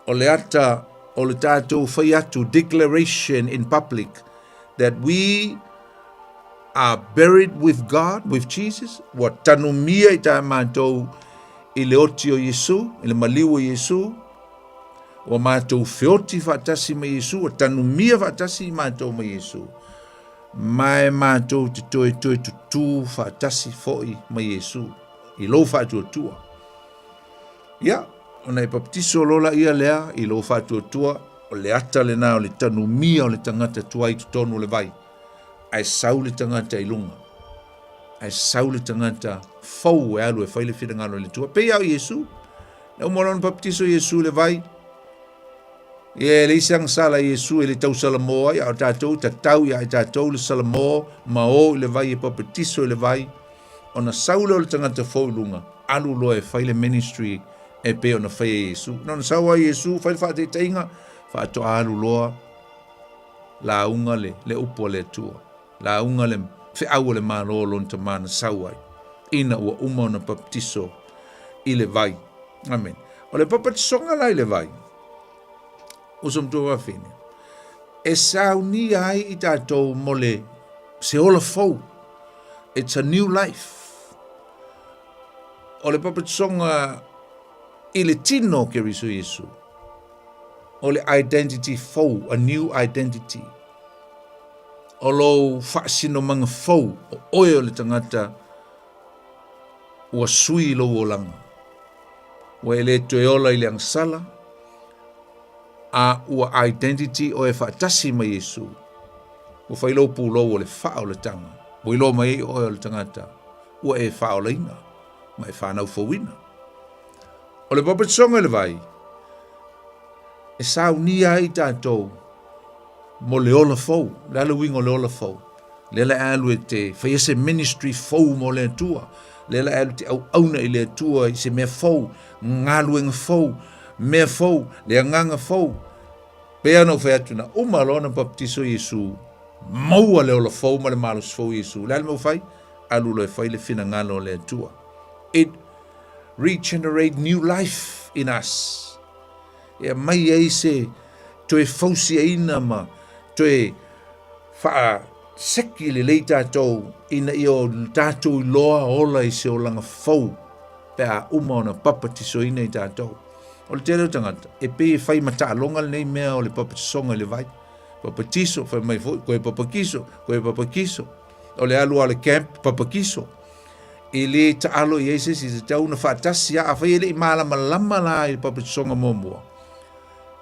O le ata o le tatou fai atu, declaration in public, that we are buried with God, with Jesus, ua tanumia i tā mātou i le oti o Iesu, i le maliu o Iesu, ua mātou feoti faatasi ma Iesu, ua tanumia faatasi i mātou ma Iesu. Ma e mātou te toe toe tutū faatasi foi ma Iesu, i lou faatuatua. Ia, ona e papatiso loa laia lea i lou faatuatua, o le ata lena o le tanumia o le tagata tuai i totonu o le vai, ae sau le tagata i luga, ae sau le tagata fou e alu e fai le finagalo i le Atua. Pei lava o Iesu, na uma loa ona papatiso Iesu i le vai, ia e leai se agasala i Iesu e le tausalamo ai, a o tatou tatau ia i tatou le salamo ma o i le vai e papatiso i le vai, ona sau lea o le tagata fou i luga, alu loa e fai le ministry e pei ona faia e Iesu. Na ona sau lava Iesu, fai le faataitaiga, faatoa alu loa lauga le, le upu a le Atua, lauga le feau o le Malo o lona Tama na sau ai, ina ua uma ona papatiso i le vai. Amen. O le papatisoga la i le vai, uso ma tuafafine, e saunia ai i tatou mo le se ola fou. It's a new life. O le papatisoga i le tino o Keriso Iesu, o le identity fou, a new identity. O lou faasinomaga fou, o oe o le tagata ua sui lou olaga. Ua e le toe ola i le agasala, a ua identity oe faatasi ma Iesu. Ua fai lou pulou o le faaolataga, ua iloa mai ai oe o le tagata ua e faaolaina ma e fanau fouina. O le papatisoga i le vai, e saunia ai tatou mo le ola fou. O le a le uiga o le ola fou? Lea la e alu e te faia se ministry fou mo le Atua. Lea la e alu te auauna i le Atua i se mea fou, galuega fou, mea fou, le agaga fou. Pei ona ou fai atu na uma loa ona baptiso Iesu, maua le ola fou ma le malosi fou i Iesu. O le a le mea ua fai? Alu loa e fai le finagalo o le Atua. It regenerate new life in us. E aumai ai se toe fausiaina ma toe faaseki lelei tatou ina ia o tatou iloa ola i se olaga fou pe a uma ona papatisoina i tatou. O le tele o tagata, e pei e fai ma taaloga lenei mea o le papatisoga i le vai. Papatiso, fai mai foi, koe papakiso, koe papakiso. O le alu lava o le camp, papakiso. E le taalo i ai se isi, e tatau ona faatasi lava. Afai e le i malamalama la i le papatisoga muamua,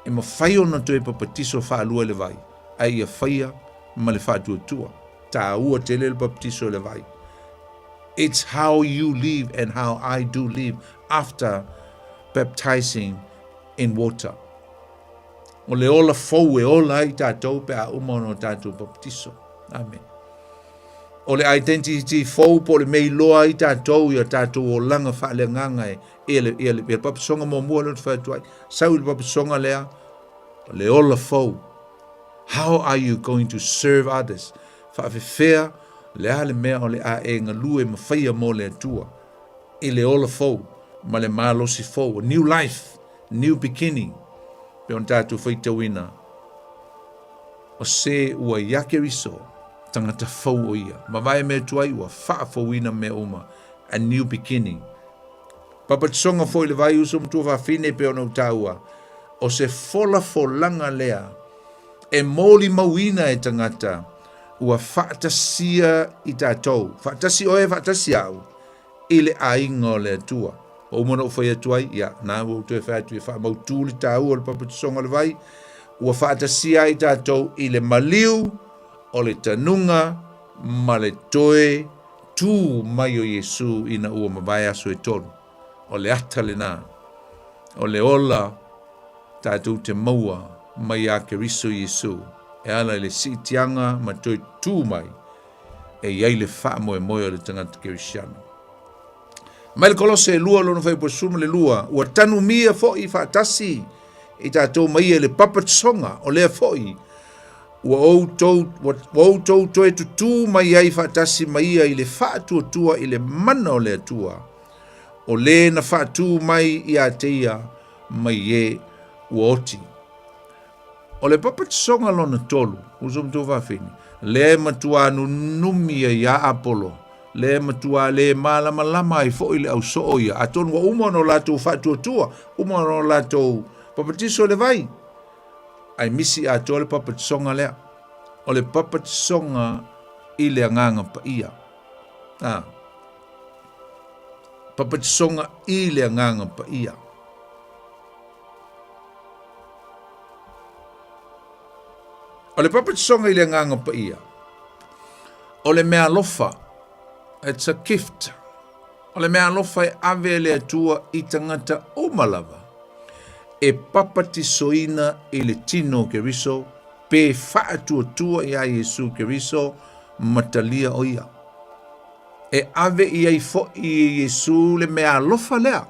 e mafai ona toe papatiso faalua i le vai, ae ia faia ma le faatuatua. Taua tele le papatiso i le vai. It's how you live and how I do live after baptizing in water. O le ola fou e ola ai tatou pe a uma ona o tatou papatiso. Amen. O le identity fou po o le mea i iloa ai tatou i a tatou olaga faaleagaga e e le, e le, e le papatisoga muamua lea ou te fai atu ai. Sau i le papatisoga lea, o le ola fou. How are you going to serve others? Faafefea le a le mea o le a e galue ma faia mo le Atua. i le ola fou ma le malosi fou, a new life, new beginning, pei ona tatou faitauina, o se ua iā Keriso, tagata fou o ia. Mavae mea tuai ua faafouina mea uma, a new beginning. Papatisoga foi i le vai uso matua fafine pei ona ou taua, o se folafolaga lea e molimauina e tagata ua faatasia i tatou, faatasi oe faatasi au, i le aiga o le Atua. Ua uma ona ou fai atu ai, ia, na ua ou toe fai atu e faamautū le taua o le papatisoga o le vai, ua faatasia ai tatou i le maliu o le tanuga ma le toe tū mai o Iesu ina ua mavae aso e tolu. O le ata lenā, o le ola tatou te maua mai iā Keriso Iesu e ala i le siitiaga ma toe tū mai e i ai le faamoemoe o le tagata Kerisiano. Mai le Kolose e 2 lona fuaiupu 12, ua tanumia foi faatasi i tatou ma ia i le papatisoga, o lea foi ua outou, ua outou toe tutū mai ai faatasi ma ia i le faatuatua i le mana o le Atua, o le na faatū mai ia te ia mai e ua oti. O le papatisoga lona tolu, uso ma tuafafine, lea e matuā nunumi ai iā Apolo, lea e matuā le malamalama ai foi le ausoo ia, atonu ua uma ona o latou faatuatua, uma ona o latou papatiso i le vai, ae misi atoa le papatisoga lea. O le papatisoga i le Agaga Paia. A. Papatisoga i le Agaga Paia. O le papatisoga i le Agaga Paia, o le meaalofa, it's a gift. O le meaalofa e ave e le Atua i tagata uma lava e papatisoina i le tino o Keriso pe faatuatua iā Iesu Keriso ma talia o ia. E ave i ai foi e Iesu le meaalofa lea,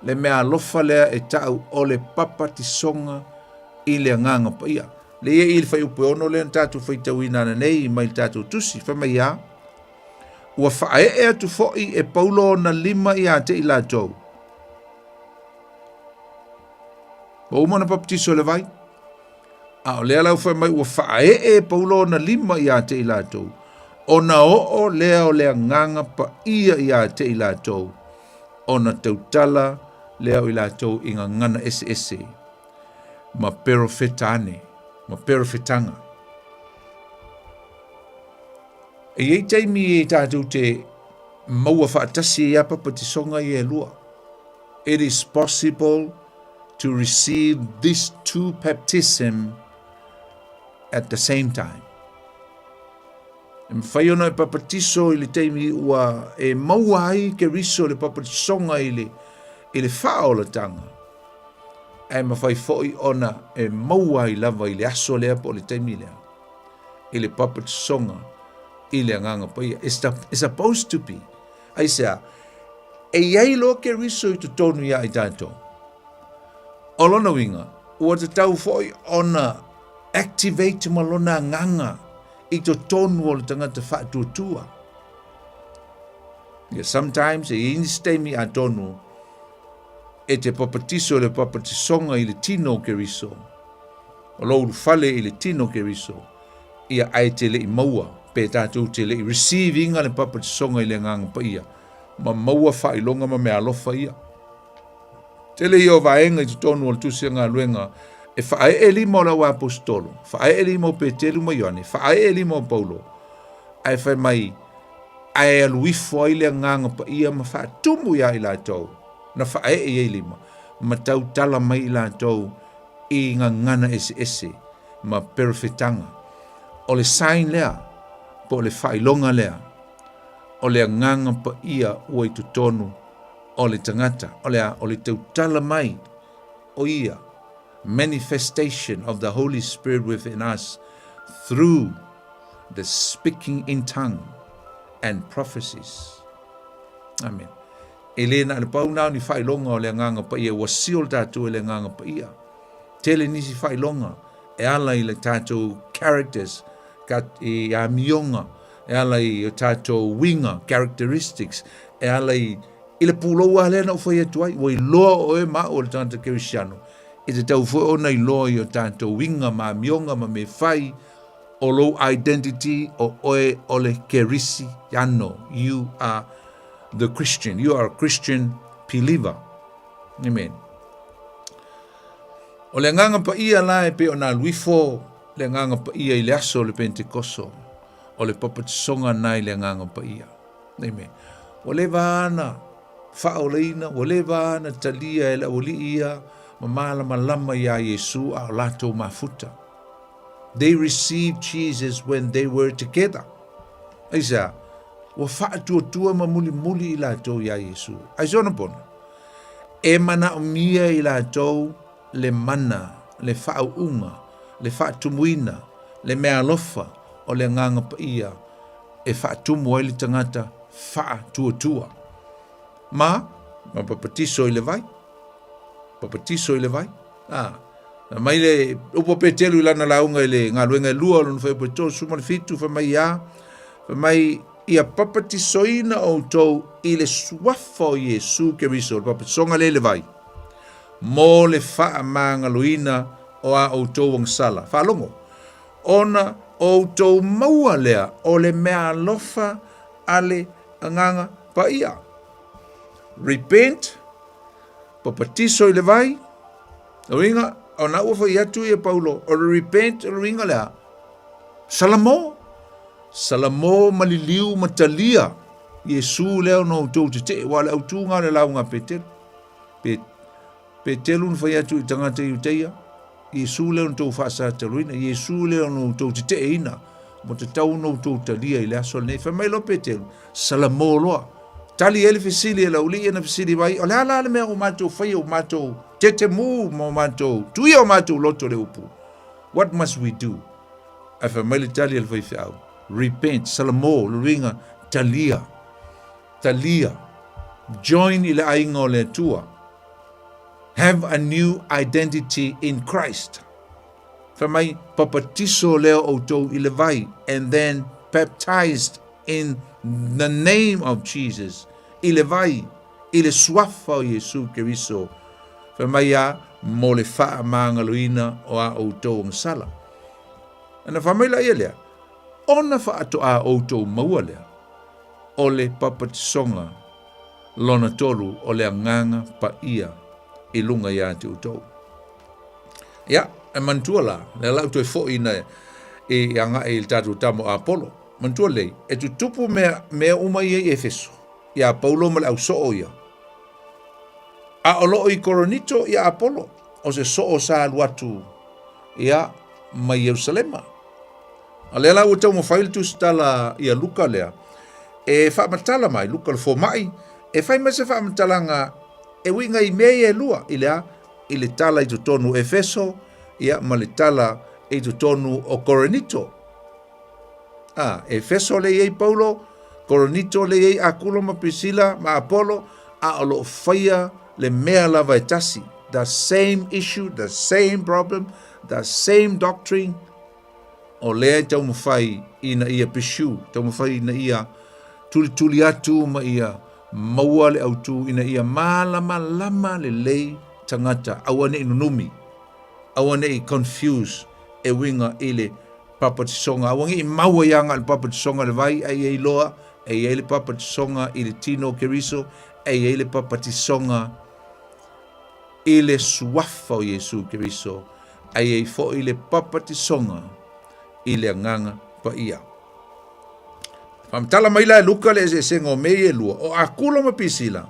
le meaalofa lea e ta'u o le papatisoga i le Agaga Paia. Le ia i le fuaiupu e 6 lea na tatou faitauina ananei mai le tatou tusi, fai mai a, Ua faaee atu foi e Paulo ona lima ia te i latou. Ua uma ona papatiso i le vai, a o lea la ua fai mai ua faaee e Paulo ona lima ia te i latou, ona oo lea o le Agaga Paia ia te i latou, ona tautala lea o i latou i gagana eseese ma perofeta ane, ma perofetaga. E i ai taimi e tatou te maua faatasi ai a papatisoga ia e lua. It is possible to receive these two baptism at the same time. E mawhai ona e papatiso i le taimi ua e maua ai Keriso le papatisoga i le, i le faaolatanga. Ae mawhai foi ona e maua ai lava i le aso lea po o le taimi lea. I le papatisoga i le Agaga Paia. It's, the, it's supposed to be. Aisea, e i ai loa Keriso i totonu iā i tatou. O lona uiga, ua tatau foi ona activate ma lona agaga i totonu o le tagata faatuatua. Yeah, sometimes e i ai nisi taimi atonu e te papatiso i le papatisoga i le tino o Keriso, o lou ulufale i le tino o Keriso, ia ae te le i maua, pe tatou te le i receive inga le papatisoga i le Agaga Paia, ma maua faailoga ma meaalofa ia. Tele ia o vaega i totonu o le Tusi a Galuega e faaee lima o le auaposetolo, faaee lima o Petelu ma Ioane, faaee lima o Paulo, ae fai mai, ae alu ifo ai le Agaga Paia ma faatumu iā i latou, na faaee i ai lima, ma tautala mai i latou i gagana eseese ma perofetaga. O le sign lea, po o le faailoga lea, o le Agaga Paia ua i totonu o le tagata, o le a, o le tautala mai o ia, manifestation of the Holy Spirit within us through the speaking in tongue and prophecies. Amen. E le na o le pau na o ni faailoga o le Agaga Paia, ua seal tatou e le Agaga Paia. Tele nisi faailoga e ala i le tatou characters, ka, i amioga, e ala i o tatou uiga, characteristics, e ala i I le pulou lava lea na ou fai atu ai, ua iloa oe ma au o le tagata kerisiano, e tatau foi ona iloa i o tatou uiga ma amioga ma mea fai o lou identity o oe o le kerisiano. You are the Christian. You are a Christian believer. Amen. O le agaga paia la e pei ona alu ifo le agaga paia i le aso o le Pentekoso, o le papatisoga na i le agaga paia. Amen. Ua leva ana faaolaina, ua leva ana talia e le aualii ia ma malamalama iā Iesu a o latou mafuta. They received Jesus when they were together. Aisea? Ua faatuatua ma mulimuli i latou iā Iesu. Aisea ona pono? E manaomia i latou le mana, le faauuga, le faatumuina, le meaalofa o le Agaga Paia e faatumu ai le tagata faatuatua. Ma, ma papatiso i le vai. Papatiso i le vai. Ah, mai le upu a Petelu i lana lauga i le galuega e lua o lona fuaiupu e 37, fai mai ia, fai mai, ia papatisoina outou i le suafa o Iesu Keriso, le papatisoga lea i le vai, mo le faamagaloina o a outou agasala. Faalogo, ona outou maua lea o le meaalofa a le Agaga Paia. Repent, papatiso i le vai, o uiga, ona ua fai atu ia Paulo, o le repent, o le uiga lea, salamo, salamo ma liliu ma talia Iesu lea ona outou tetee, aua o le autuga o le lauga a Petelu. Pe, Petelu na fai atu i tagata Iuteia, Iesu lea ona outou faasataluina, Iesu lea ona outou teteeina, mo tatau ona outou talia i le aso lenei. Fai mai loa Petelu, salamo loa. Tali ai le fesili a le aualii na fesili mai, o le a la le mea ua matou faia, ua matou tetemu ma ua matou tuia o matou loto le upu. What must we do? Ae fai mai le tali a le faifeau, repent, salamo, le uiga, talia. Talia. Join i le aiga o le Atua. Have a new identity in Christ. Fai mai, papatiso lea outou i le vai, and then baptized in the name of Jesus, i le vai, i le suafa o Iesu Keriso, fai mai a, mo le faamagaloina o a outou agasala. Ona fai mai laia lea, ona faatoa outou maua lea, o le papatisoga lona tolu o le Agaga Paia i luga iā te outou. Ia, e manatua la, lea la ua toe foi ina e agai i le tatou tama o Apolo. Manatua lelei, e tutupu mea, mea uma ia i Efeso, iā Paulo ma le au soo ia. A o loo i Korinito ia Apolo, o se soo sa alu atu ia mai Ierusalema. A lea la ua taumafai le tusitala ia Luka lea, e faamatala mai, Luka le fomai, e fai mai se faamatalaga e uiga i mea ia e lua, i le a? I le tala i totonu o Efeso, ia, ma le tala i totonu o Korinito. A, Efeso lea i ai Paulo, Korinito lea i ai Akulo ma Prisila ma Apolo, a o lo o faia le mea lava e tasi. The same issue, the same problem, the same doctrine, o lea e taumafai ina ia pursue, taumafai ina ia tulituli atu ma ia maua le autu ina ia malamalama lelei tagata, aua ne i nunumi, aua ne i confuse e uiga i le papatisoga, aua ne i maua ia agai le papatisoga i le vai, a ia iloa e i ai le papatisoga i le tino o Keriso, e i ai le papatisoga i le suafa o Iesu Keriso, a i ai foi le papatisoga i le Agaga Paia. Faamatala mai la e Luka le eseesega o mea ia e lua, o Akula ma Pisila,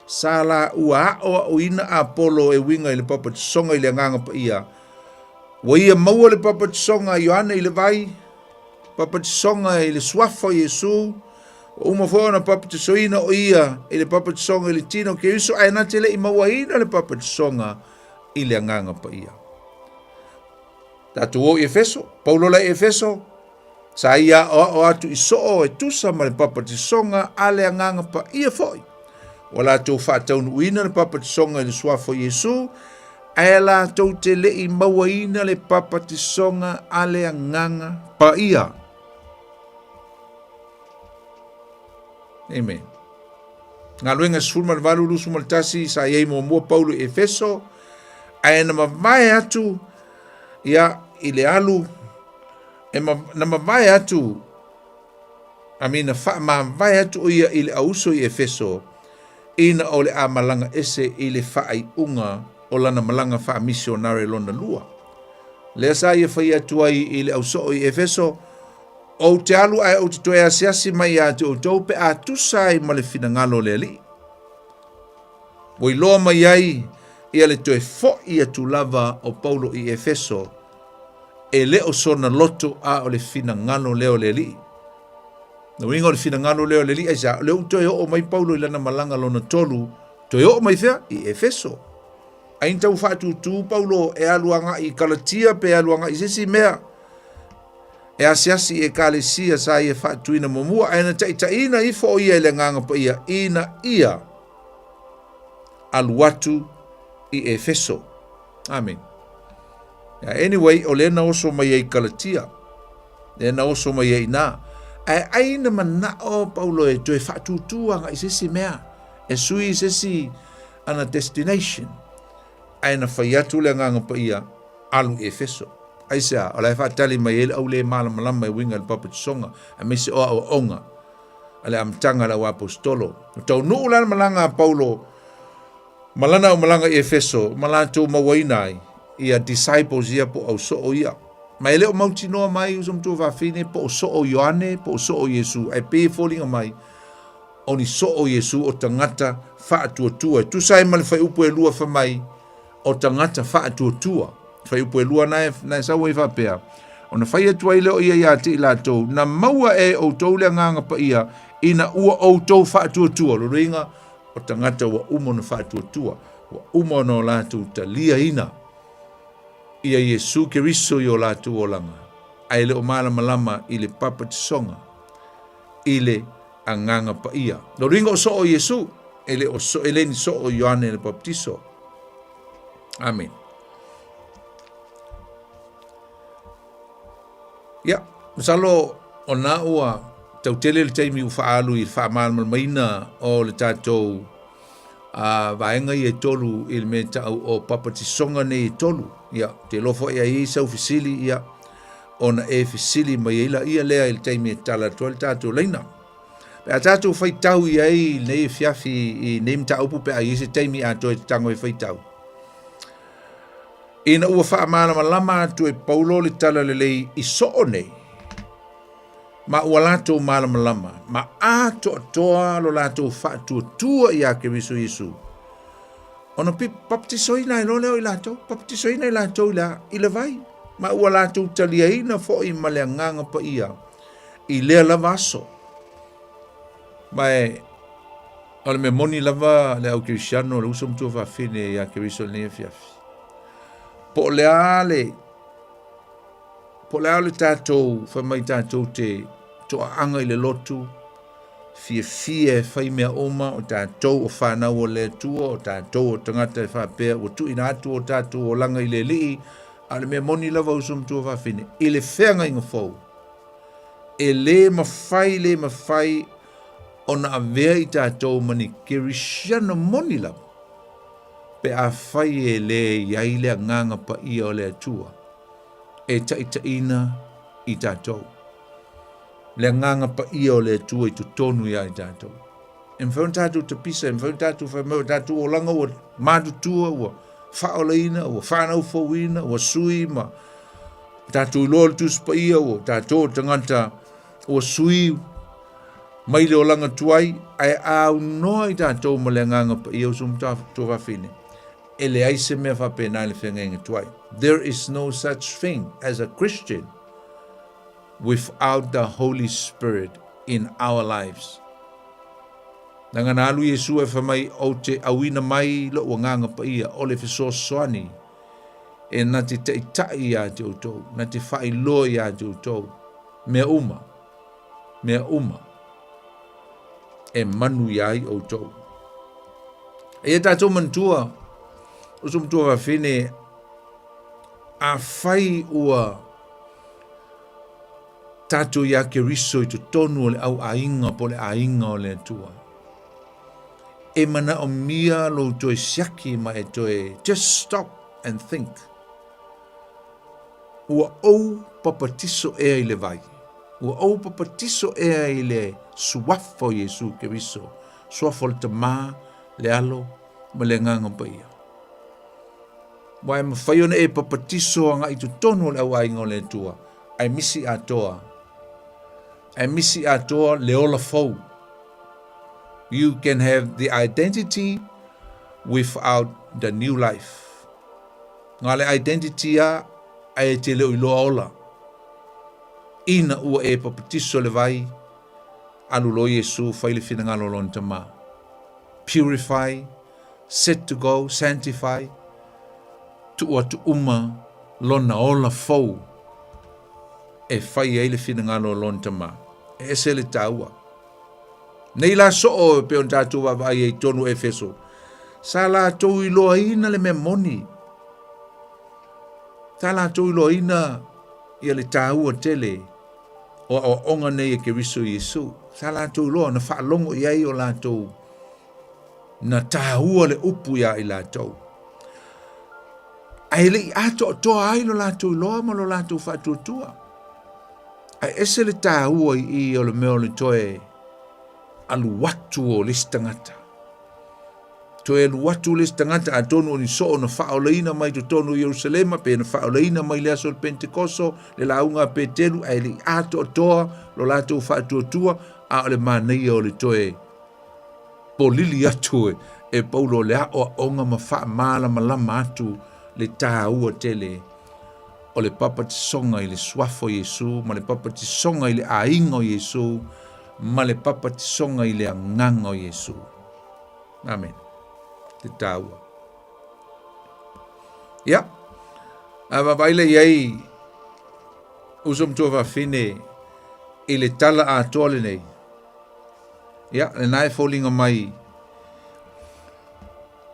sa la ua aoaoina Apolo e uiga i le papatisoga i le Agaga Paia. Ua ia maua le papatisoga a Ioane i le vai, papatisoga i le suafa o Iesu, ua uma foi ona papatisoina o ia i le papatisoga i le tino o Keriso, ae na te le i mauaina le papatisoga i le Agaga Paia. Tatou o i Efeso, Paulo la i Efeso, sa ia aoao atu i soo e tusa ma le papatisoga a le Agaga Paia foi. Ua latou faataunuuina le papatisoga i le suafa o Iesu, ae latou te le i mauaina le papatisoga a le Agaga Paia. Amen. Galuega 18, 21, sa i ai muamua Paulo i Efeso, ae na mavae atu ia i le alu, e ma, na mavae atu, amina, faamavae atu o ia i le auso i Efeso, ina o le a malaga ese i le faaiuga o lana malaga faamisionare lona lua. Lea sa ia fai atu ai i le ausoo i Efeso, Ou te alu ae ou te toe asiasi mai ia te outou pe a tusa ai ma le finagalo o le Alii. Ua iloa mai ai ia le toe fo'i atu lava o Paulo i Efeso, e le o sona loto a o le finagalo lea o le Alii. Na uiga o le finagalo lea o le Alii aisea? O lea ua toe oo mai Paulo i lana malaga lona tolu, toe oo mai fea? I Efeso. Ai na tau faatūtū Paulo e alu agai i Kalatia pe alu agai i se isi mea e asiasi i ekalesia sa ia faatuina muamua, ae na taitaiina ifo o ia e le Agaga Paia ina ia alu atu i Efeso. Amen. Anyway, o lea na oso mai ai Kalatia. Lea na oso mai ai nā. Ae ai na manao Paulo e toe faatūtū agai se isi mea, e sui se isi ana destination. Ae na fai atu le Agaga Paia, alu i Efeso. Aisea, o la e faatali mai ai le au le malamalama e uiga i le papatisoga, aemaise o aoaoga a le amataga a le auaposetolo. Ua taunuu la le malaga a Paulo ma lana aumalaga i Efeso ma latou mauaina ai ia disciples ia po o ausoo ia. Ma e le o mautinoa mai uso matua fafine po o soo Ioane po o soo Iesu, ae pei e foliga mai o ni soo Iesu o tagata faatuatua. E tusa ai ma le fuaiupu e lua fai mai o tagata faatuatua. Fuaiupu e lua na e, na e sau ai faapea, ona fai atu ai lea o ia ia te i latou, na maua e outou le Agaga Paia ina ua outou faatuatua. Lona uiga, o tagata ua uma ona faatuatua, ua uma ona o latou taliaina ia Iesu Keriso i o latou olaga, ae le o malamalama i le papatisoga i le Agaga Paia. Lona uiga o soo Iesu, e le o so, e le ni soo Ioane le Baptiso. Amen. Ia, masalo o na ua tau tele le taimi ua faaalu i le faamalamalamaina o le tatou a vaega ia e tolu i le mea tau o papatisoga nei e tolu. Ia, te iloa foi a i ai sau fesili, ia, ona e fesili mai ai laia lea i le taimi e tala atu ai le tatou laina. Pe a tatou faitau i ai i lenei afiafi i nei mataupu pe a i ai se taimi atoa e te tago e faitau. Ina ua faamalamalama atu e Paulo le talalelei i soo nei, ma ua latou malamalama, ma atoatoa lo latou faatuatua iā Keriso Iesu, ona baptisoina ai loa lea o i latou, baptisoina i latou i le a? I le vai, ma ua latou taliaina foi ma le Agaga Paia i lea lava aso. Ma e, o le mea moni lava le au kerisiano, le uso matua fafine iā Keriso i lenei afiafi. Po o le a le, po o le a le tatou, fai mai tatou te toaaga i le lotu, fiafia e fai mea uma, o tatou o fanau o le Atua, o tatou o tagata e faapea ua tuuina atu o tatou olaga i le Alii, a o le mea moni lava uso matua fafine, i le feagaiga fou, e le mafai, le mafai ona avea i tatou ma ni kerisiano moni lava, pe afai e le i ai le Agaga Paia o le Atua e taitaiina i tatou. Le Agaga Paia o le Atua i totonu ia i tatou. E mafai ona tatou tapisa, e mafai ona tatou fai mai o tatou olaga ua matutua, ua faaolaina, ua fanau fouina, ua sui ma tatou iloa le Tusi Paia, ua tatou tagata ua sui mai le olaga tuai, ae aunoa i tatou ma le Agaga Paia uso ma tuafafine. E leai se mea faapena i le feagaiga tuai. There is no such thing as a Christian without the Holy Spirit in our lives. Leaga na alu Iesu e fai mai, ou te auina mai lou Agaga Paia o le fesoasoani e na te taitai iā te outou, na te faailoa iā te outou, mea uma, mea uma e manu iā ai outou. Eia tatou manatua, uso matua fafine, afai ua tatou iā Keriso i totonu o le au aiga po o le aiga o le Atua. E manaomia lou toe siaki ma e toe just stop and think. Ua ou papatiso ea i le vai. Ua ou papatiso ea i le suafa o Iesu Keriso, suafa o le Tamā, le Alo, ma le Agaga Paia. Aua e mafai ona e papatiso agai i totonu o le auaiga o le Atua, ae misi atoa, ae misi atoa le ola fou. You can have the identity without the new life. Nga le identity a, ae te le o iloa ola. Ina ua e papatiso le vai, alu loa Iesu fai le finagalo o lona Tama. Purify, set to go, sanctify, tuu atu uma lona ola fou e fai ai le finagalo o lona Tama. E ese le taua. Nei la soo e pei ona tatou vaavaai ai i totonu o Efeso, sa latou iloaina le mea moni. Sa latou iloaina ia le taua tele o aoaoga nei e Keriso Iesu. Sa latou iloa na faalogo i ai o latou na taua le upu iā i latou. Ae le i atoatoa ai lo latou iloa ma lo latou faatuatua. Ae ese le taua i i o le mea o le toe alu atu o le isi tagata. Toe alu atu le isi tagata atonu o ni soo na faaolaina mai totonu o Ierusalema pe na faaolaina mai le aso o le Pentekoso, le lauga a Petelu, ae le i atoatoa lo latou faatuatua, a o le manaia o le toe polili atu e Paulo le aoaoga ma faamalamalama atu le taua tele o le papatisoga i le suafa o Iesu ma le papatisoga i le aiga o Iesu ma le papatisoga i le agaga o Iesu. Amen. Te taua. Ia, a vaavaai lea i ai uso matua fafine i le tala atoa lenei. Ia, lena e foliga mai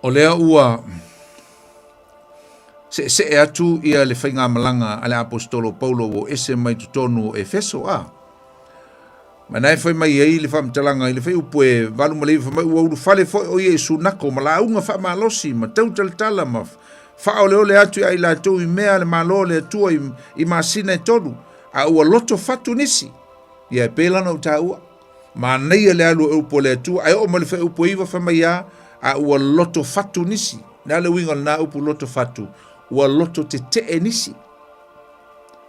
o lea ua seesee atu ia le faigamalaga a le aposetolo Paulo ua ese mai totonu o Efeso a. Ma na e fai mai ai le faamatalaga i le fuaiupu e 8 ma le 9 fai mai ua ulufale foi o ia i sunako ma lauga faamalosi ma tautalatala ma faaoleole atu ia i latou i mea a le Malo o le Atua i masina e tolu, a ua loto fatu nisi. Ia e pei la ona ou taua, manaia le alu o upu a le Atua, ae oo mai le fuaiupu e 9 fai mai a, a ua loto fatu nisi. Le a le uiga o lena upu loto fatu? Ua loto tetee nisi.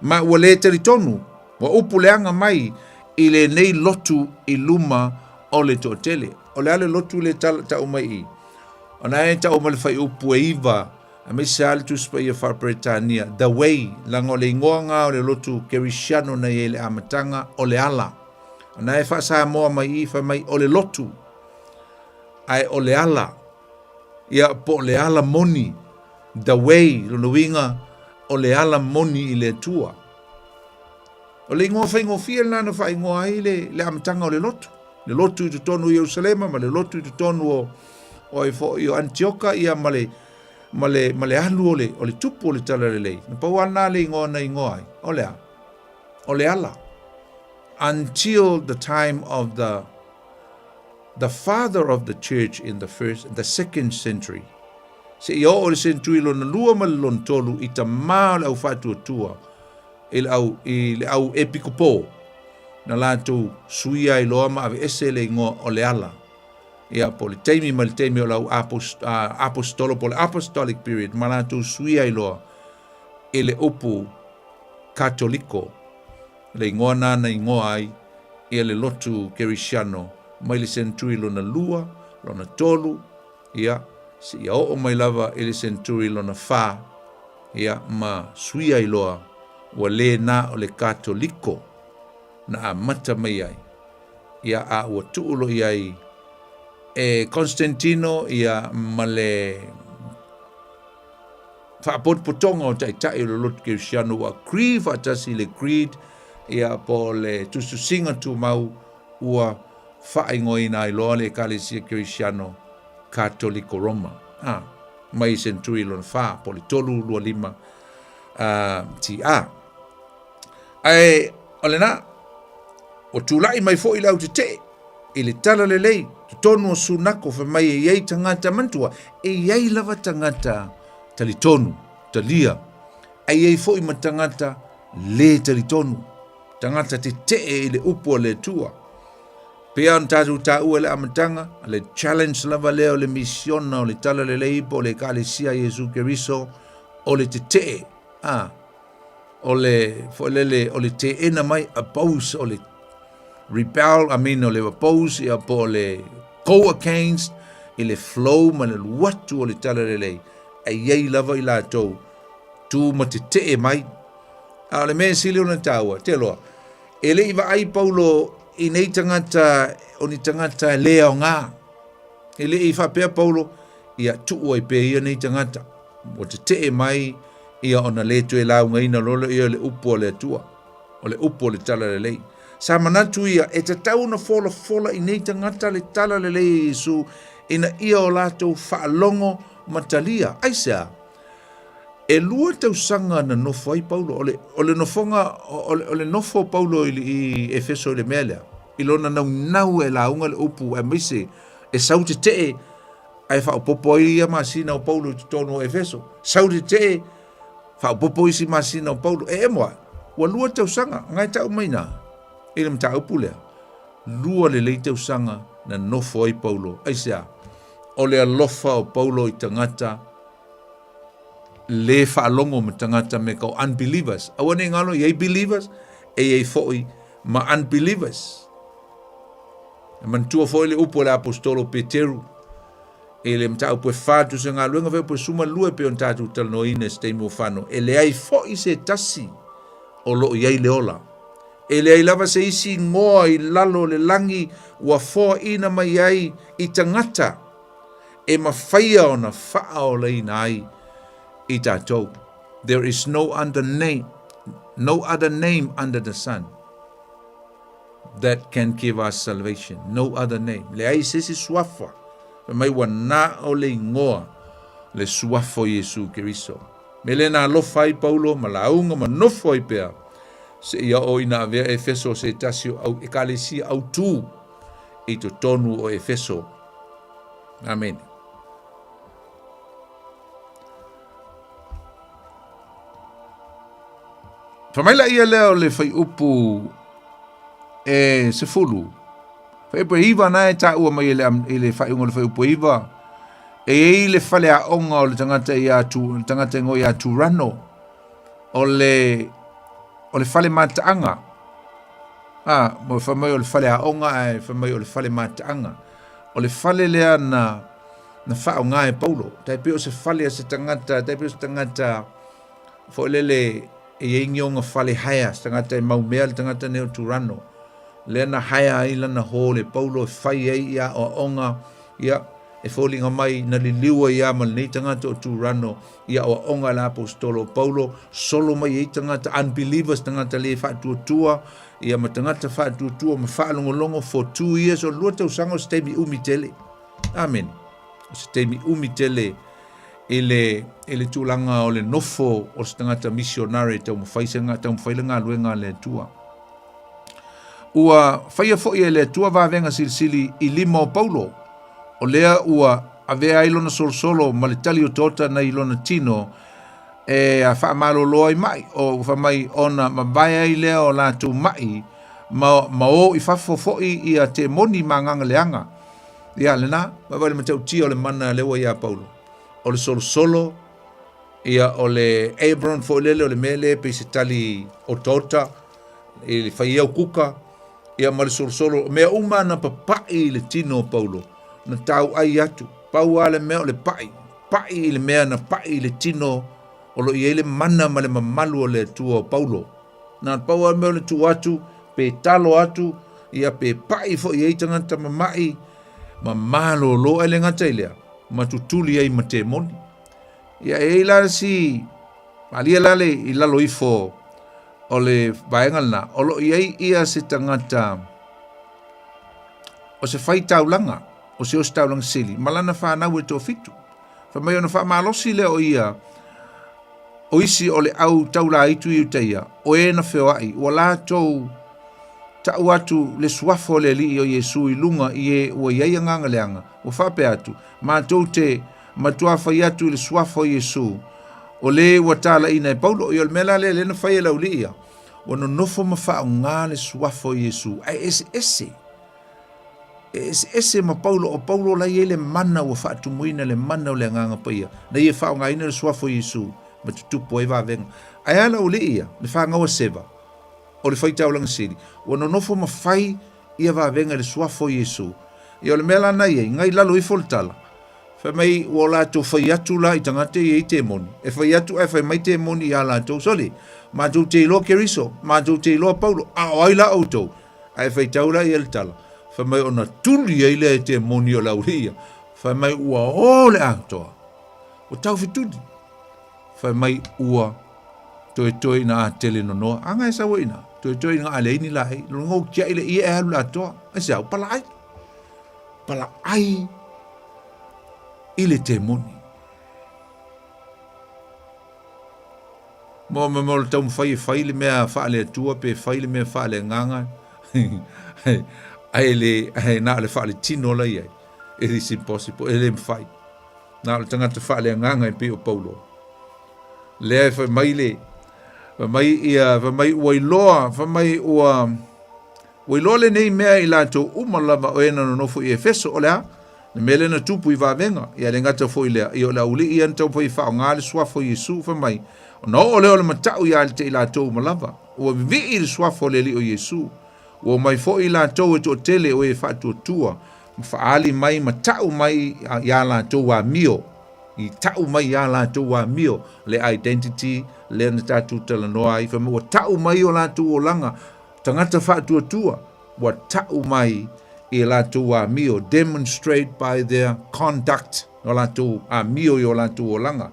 Ma ua le talitonu, ua upu leaga mai i lenei lotu i luma o le toatele. O le a le lotu le tau mai i? Ona e tau mai le fuaiupu e 9, aemaise lava le Tusi Paia Faa-Peretania, The Way, leaga o le igoa lena o le lotu Kerisiano na i ai i le amataga, o le ala. Ona e faa-Samoa mai i i, fai mai, o le lotu, ae o le ala, ia, po o le ala moni, The Way, lona uiga, o le ala moni i le Atua. O le igoa faigofie lena na faaigoa ai le, le amataga o le lotu. Le lotu i totonu o Ierusalema ma le lotu i totonu o, o ai foi o Antioka ia ma le, ma le, ma le alu o le, o le tupu o le talalelei. Na pau lava lena le igoa na igoa ai. O le a? O le ala. Until the time of the the father of the church in the first, the second century. Seia oo i le sentui lona lua ma le lona tolu i tamā o le au faatuatua i le au, i le au epikopo na latou suia ai loa ma aveese le igoa o le ala. Ia, po o le taimi mai le taimi o le au aposetolo po o le apostolic period ma latou suia ai loa i le upu Katoliko, le igoa na na igoa ai ia le lotu Kerisiano mai le senturi lona lua, lona tolu, ia, seia oo mai lava i le senturi lona fa, ia, ma suia ai loa ua le na o le Katoliko na amata mai ai, ia, a ua tuu loa i ai e Constantino, ia, ma le faapotopotoga o taitai o le lotu Kerisiano ua agree faatasi i le creed, ia, po o le tusitusiga tumau ua faaigoaina ai loa le Ekalesia Kerisiano Katoliko Roma, a, mai senturi lona fa, po o le 325 TA. Ae o lena, ua tulai mai foi le autetee. I le tala lelei, totonu o Sunako fai mai e i ai tagata, manatua, e i ai lava tagata talitonu, talia, ae i ai foi ma tagata lē talitonu, tagata tetee i le upu a le Atua. Pei ona tatou taua i le amataga, le challenge lava lea o le misiona o le tala lelei po o le Ekalesia a Iesu Keriso, o le tetee, a, o le foi lele o le teena mai, oppose, o le rebel, I mean o le oppose ia po o le go against i le flow ma le alu atu o le tala lelei, e i ai lava i latou tu ma tetee mai. A o le mea e sili ona taua, te loa, e le i vaai Paulo i nei tagata o ni tagata e le aoga. E le i faapea Paulo, ia tuu ai pea ia nei tagata. Ua tetee mai ia ona le toe laugaina loa lea o le upu a le Atua, o le upu o le tala lelei. Sa manatu ia e tatau ona folafola i nei tagata le tala lelei a Iesu ina ia o latou faalogo ma talia. Aisea? E lua tausaga na nofo ai Paulo, o le, o le nofoga, o le, o le nofo o Paulo i, i Efeso i le mea lea, i lona naunau e lauga le upu aemaise e sau tetee ae faaopoopo ai ia masina o Paulo i totonu o Efeso. Sau tetee, faaopoopo isi masina o Paulo. E emo ae, ua lua tausaga, ngai tau mai nā, i le mataupu lea. Lua lelei tausaga na nofo ai Paulo. Aisea? O le alofa o Paulo i tagata lē faalogo ma tagata me ka o unbelievers. Aua ne i galo, i ai believers, e i ai foi ma unbelievers. E manatua foi le upu a le aposetolo Peteru i le mataupu e fa tusa galuega fai upu e suma lua e pei ona tatou talanoaina i se taimi ua fano. E leai foi se tasi o lo o i ai le ola. E leai lava se isi igoa i lalo o le lagi ua foaina mai ai i tagata e mafaia ona faaolaina ai i tatou. There is no under name, no other name under the sun that can give us salvation. No other name. Leai se isi suafa. Fai mai ua na o le igoa le suafa o Iesu Keriso. Me le na alofa ai Paulo ma lauga ma nofo ai pea seia oo ina avea Efeso se tasi o au ekalesia autū i totonu o Efeso. Amene. Fai mai laia lea o le fuaiupu e 10. Fuaiupu e 9 na e taua mai i le faaiuga o le fuaiupu e 9. E i ai le faleaoga o le tagata ia tu, le tagata igoa ia Turano o le o le fale mataaga. Ah, mo fai mai o le faleaoga ae fai mai o le fale mataaga. O le fale lea na na faaaoga e Paulo. Tai pei o se fale a se tagata, tai pei o se tagata foi lele e i ai ni ona fale haea, se tagata e mau mea le tagata nei o Turano. Lea na haea ai lana hall e Paulo e fai ai ia aoaoga, ia, e foliga mai na liliu ai lava ma lenei tagata o Turano i aoaoga a le aposetolo o Paulo, solo mai ai tagata unbelievers, tagata le faatuatua, ia ma tagata faatuatua ma faalogologo for 2 years, o le lua tausaga o se taimi umi tele. Amene. O se taimi umi tele i le, i le tulaga o le nofo o se tagata missionary e taumafai, se, taumafai le galuega a le Atua. Ua faia foi e le Atua vavega silisili i lima o Paulo, o lea ua avea ai lona solosolo ma le tali otaota nai lona tino e faamalolo ai maʻi, o fai mai ona mavae ai lea o latou maʻi ma, ma o i fafo foi ia temoni ma agaga leaga. Ia lena, vaavaai le matautia o le mana lea ua iā Paulo. O le solosolo, ia o le apron foi lele o le mea lea pei se tali otaota i le fai au kuka, ia ma le solosolo, o mea uma na papai i le tino o Paulo, na tauai atu, pau lava le mea o le pai, pai i le mea na pai i le tino o lo o i ai le mana ma le mamalu o le Atua o Paulo. Na pau lava le mea o le tuu atu, pe talo atu, ia pe pai foi i ai tagata mama'i, ma malolo, ae le gata i lea, ma tutuli ai ma temoni. Ia e i ai la le si, malie la le i lalo ifo o le vaega lena, o lo o i ai ia se tagata o se faitaulaga, o se ositaulaga sili, ma lana fanau e toafitu. Fai mai ona faamalosi lea o ia, o isi o le au taulaitu i Iutaia, o e na feoai, ua latou. Ta'u atu le suafa o le Alii o Iesu i luga i e ua i ai agaga leaga, ua faapea atu, Matou te matuā fai atu i le suafa o Iesu, o le ua talaiina e Paulo. Ia o le mea la lea lea na fai e le aualii ia, ua nonofo ma faaaoga le suafa o Iesu, ae eseese. E eseese ma Paulo, o Paulo la e i ai le mana ua faatumuina le mana o le Agaga Paia, na ia faaaogaina le suafa o Iesu ma tutupu ai vavega. Ae a le aualii ia, le fanau a Seva, o le faitaulaga sili, ua nonofo ma fai ia vavega i le suafa o Iesu. Ia o le mea la na i ai, ngai lalo ifo le tala, fai mai ua o latou fai atu la i tagata ia i temoni, e fai atu ae fai mai temoni iā latou, sole, matou te iloa Keriso, matou te iloa Paulo, a o ai la outou? Ae faitau la ia le tala, fai mai ona tuli ai lea e temoni o le aualii ia, fai mai ua o le atoa, ua taufetuli, fai mai ua toetoe ina a tele nonoa, a ga e sau ai ina, toetoe ina a leai ni laei, lona uiga ua tiai le ie e alu i le atoa, aisea, ua palaai, palaai i le temoni. Mo me mo le taumafai e fai le mea faale-Atua pe fai le mea faale-agaga, ae le, ae na o le faaletino la i ai. It is impossible, e le mafai. Na o le tagata faale-agaga e pei o Paulo. Lea e fai mai le, fai mai ia, fai mai ua iloa, fai mai ua, ua iloa lenei mea i latou uma lava o e na nonofo i Efeso, o le a? Le mea lea na tupu i vavega, ia le gata foi lea, ia o le aualii ia na taumafai e faaaoga le suafa o Iesu, fai mai, ona oo lea o le matau ia te i latou uma lava, ua vivii le suafa o le Alii o Iesu. Ua omai foi i latou e toatele o e faatuatua, ma faaali mai ma ta'u mai iā latou amio, i ta'u mai iā latou amio, le identity lea na tatou talanoa ai, fai mai ua ta'u mai o latou olaga, tagata faatuatua, ua ta'u mai i latou amio, demonstrate by their conduct, o latou amio i o latou olaga.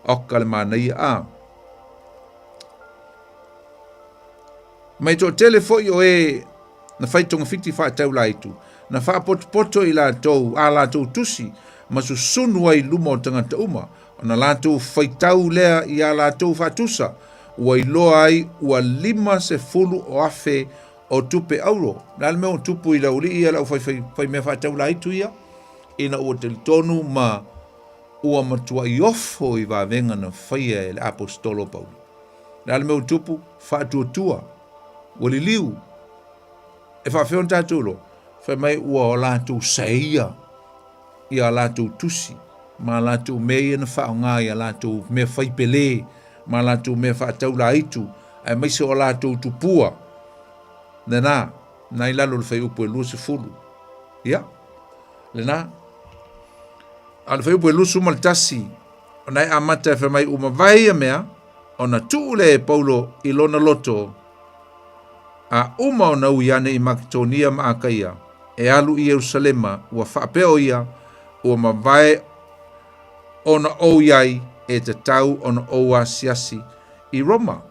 Oka le manaia a. Mai toatele foi o e na fai togafiti faataulaitu, na faapotopoto i latou a latou tusi ma susunu ai i luma o tagata uma, ona latou faitau lea i a latou faatusa, ua iloa ai ua 50 o afe o tupe auro. O le a le mea ua tupu i le aualii ia, le aufaimea faataulaitu ia? Ina ua talitonu ma ua matuai ofo i vavega na faia e le aposetolo o Paulo. O le a le mea ua tupu? Faatuatua. Ua liliu. E faafefea ona tatou iloa? Fai mai ua o latou saia ia latou tusi ma latou mea ia na faaaoga ia latou mea fai pele ma latou mea faataulaitu aemaise o latou tupua. Lena, na i lalo o le fuaiupu e 20. Ia, lena. A o le fuaiupu e 21, ona e amata e fai mai ua mavae ia mea, ona tuu lea e Paulo i lona loto, a uma ona ui ane i Maketonia ma Akaia, e alu i Ierusalema, ua faapea o ia, ua mavae ona ou i ai, e tatau ona ou asiasi i Roma.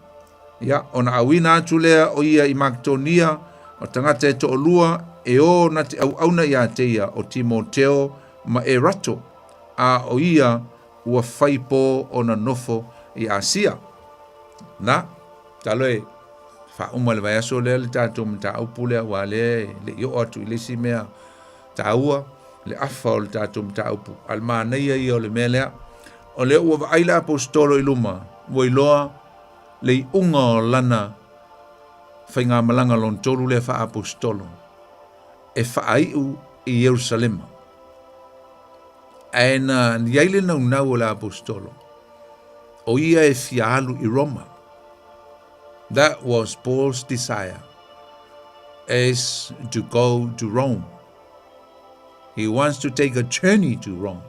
Ia, ona auina atu lea o ia i Maketonia, o tagata e toalua e o na te auauna iā te ia, o Timoteo ma Erato, a o ia ua fai pō ona nofo i Asia. Na, talo e faauma le vaiaso lea le tatou mataupu lea, aua lea e le i oo atu i le isi mea taua, le afa o le tatou mataupu. A o le manaia ia o le mea lea, o lea ua vaai le aposetolo i luma, ua iloa le iuga o lana faigamalaga lona tolu lea faa-aposetolo, e faaiu i Ierusalema. Ae na i ai le naunau o le aposetolo, o ia e fia alu i Roma. That was Paul's desire, is to go to Rome. He wants to take a journey to Rome.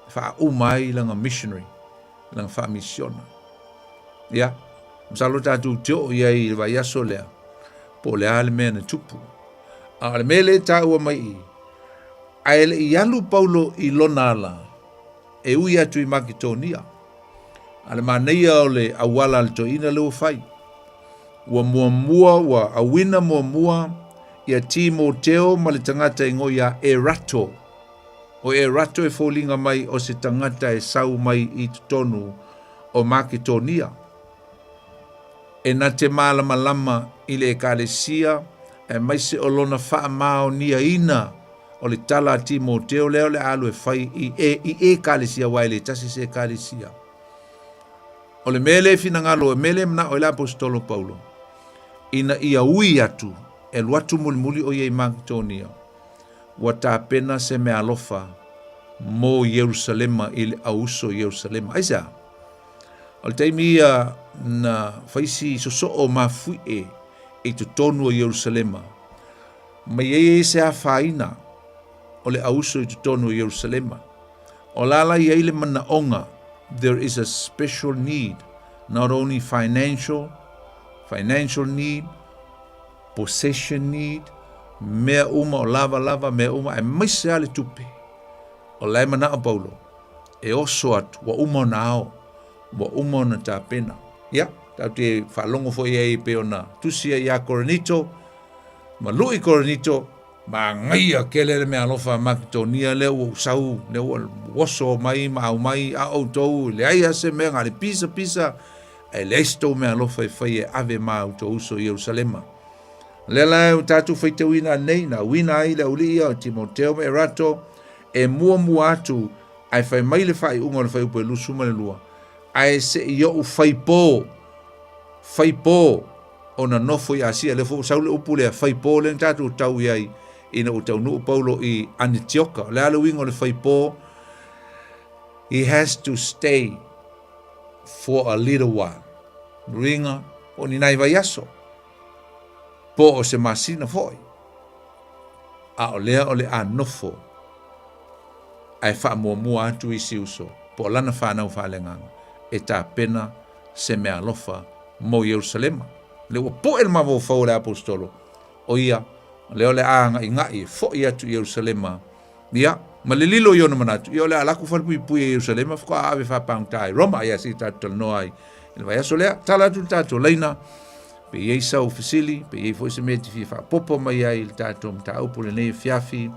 Faauma ai lana missionary, lana faamisiona. Ia, masalo tatou te oo i ai i le vaiaso lea, po o le a le mea na tupu. A o le mea lea e taua mai i, ae le i alu Paulo i lona ala, e ui atu i Maketonia. A le manaia o le auala a le toeaina lea ua fai. Ua muamua, ua auina muamua ia Timoteo ma le tagata e ngoi ia Erato. O Erato e foliga mai o se tagata e sau mai i totonu o Maketonia. E na te malamalama i le Ekalesia aemaise o lona faamaoniaina o le tala a Timoteo lea o le a alu e fai i e i Ekalesia aua e le tasi se Ekalesia. O le mea lea e finagalo, o le mea lea e manao ai le Aposetolo Paulo, ina ia ui atu, e alu atu mulimuli o ia i Maketonia, ua tapena se meaalofa mo Ierusalema i le auuso i Ierusalema. Aisea? O le taimi ia na faisi sosoo mafuie i totonu o Ierusalema, ma i ai se afaina o le auuso i totonu o Ierusalema. O la la i ai le manaoga, there is a special need, not only financial, financial need, possession need, mea uma o lava lava, mea uma, aemaise lava le tupe. O la e manao Paulo, e oso atu, ua uma ona ao, ua uma ona tapena. Ia, tatou te faalogo foi ai pei ona tusi ai ia Korinito, ma lui Korinito, Manaia tele le meaalofa a Maketonia lea ua ou sau, lea ua oso mai ma aumai, a outou, e leai lava se mea, na o le pisa pisa, ae leai se tou meaalofa e fai e ave ma outou uso i Ierusalema. O lea la ua tatou faitauina nei, na uina ai le aualii ia o Timoteo ma Erato, e muamua atu, ae fai mai le faaiuga o le fuaiupu e 22, ae se i ou faipo, faipo, ona nofo i Asia. Lea foi ua sau le upu lea, faipo lea na tatou tau i ai ina ua taunuu Paulo i Anitioka. O le a le uiga o le faipo? He has to stay for a little while. Uiga, po o ni nai vaiaso, po o se masina foi. A o lea o le a nofo ae faamuamua atu isi uso po o lana fanau faaleagaga e tapena se meaalofa mo Ierusalema. Lea ua po'e le mafaufau o le Aposetolo, o ia, lea o le a aga'iga'i e fo'i atu i Ierusalema, ia, ma le lilo i ona manatu, ia o le a alu atu falepuipui e Ierusalema faatoa ave faapagota i Roma. Ia, se i tatou talanoa ai i le vaiaso lea. Tala atu le tatou laina, pe i ai sau fesili, pe i ai foi se mea e te fia faaopoopo mai ai i le tatou mataupu lenei afiafi.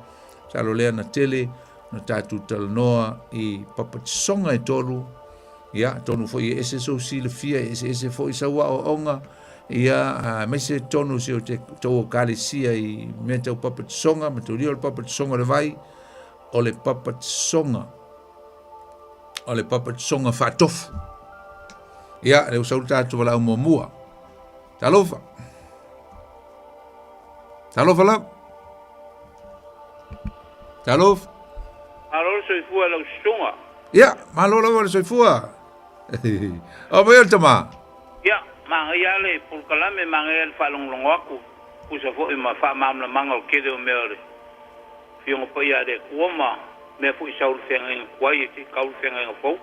Masalo lea na tele na tatou talanoa i papatisoga e tolu, ia, atonu foi e ese sou silafia, e eseese foi sau aoaoga, ia, aemaise totonu o si o tou ekalesia i mea tau papatisoga, mataulia o le papatisoga o le vai, o le papatisoga, o le papatisoga faatofu. Ia, lea ua sau le tatou valaau muamua. Talofa. Talofa lava. Talofa. Malo le soifua i lau susuga. Ia, malo lava le soifua. O mai o le tama. Ia, manaia le polokalame, manaia le faalogologo atu, tusa foi ma faamalamalamaga o le tele o mea o le Afioga Paia a le Atua ma mea foi sau i le feagaiga tuai e se i tau le feagaiga fou.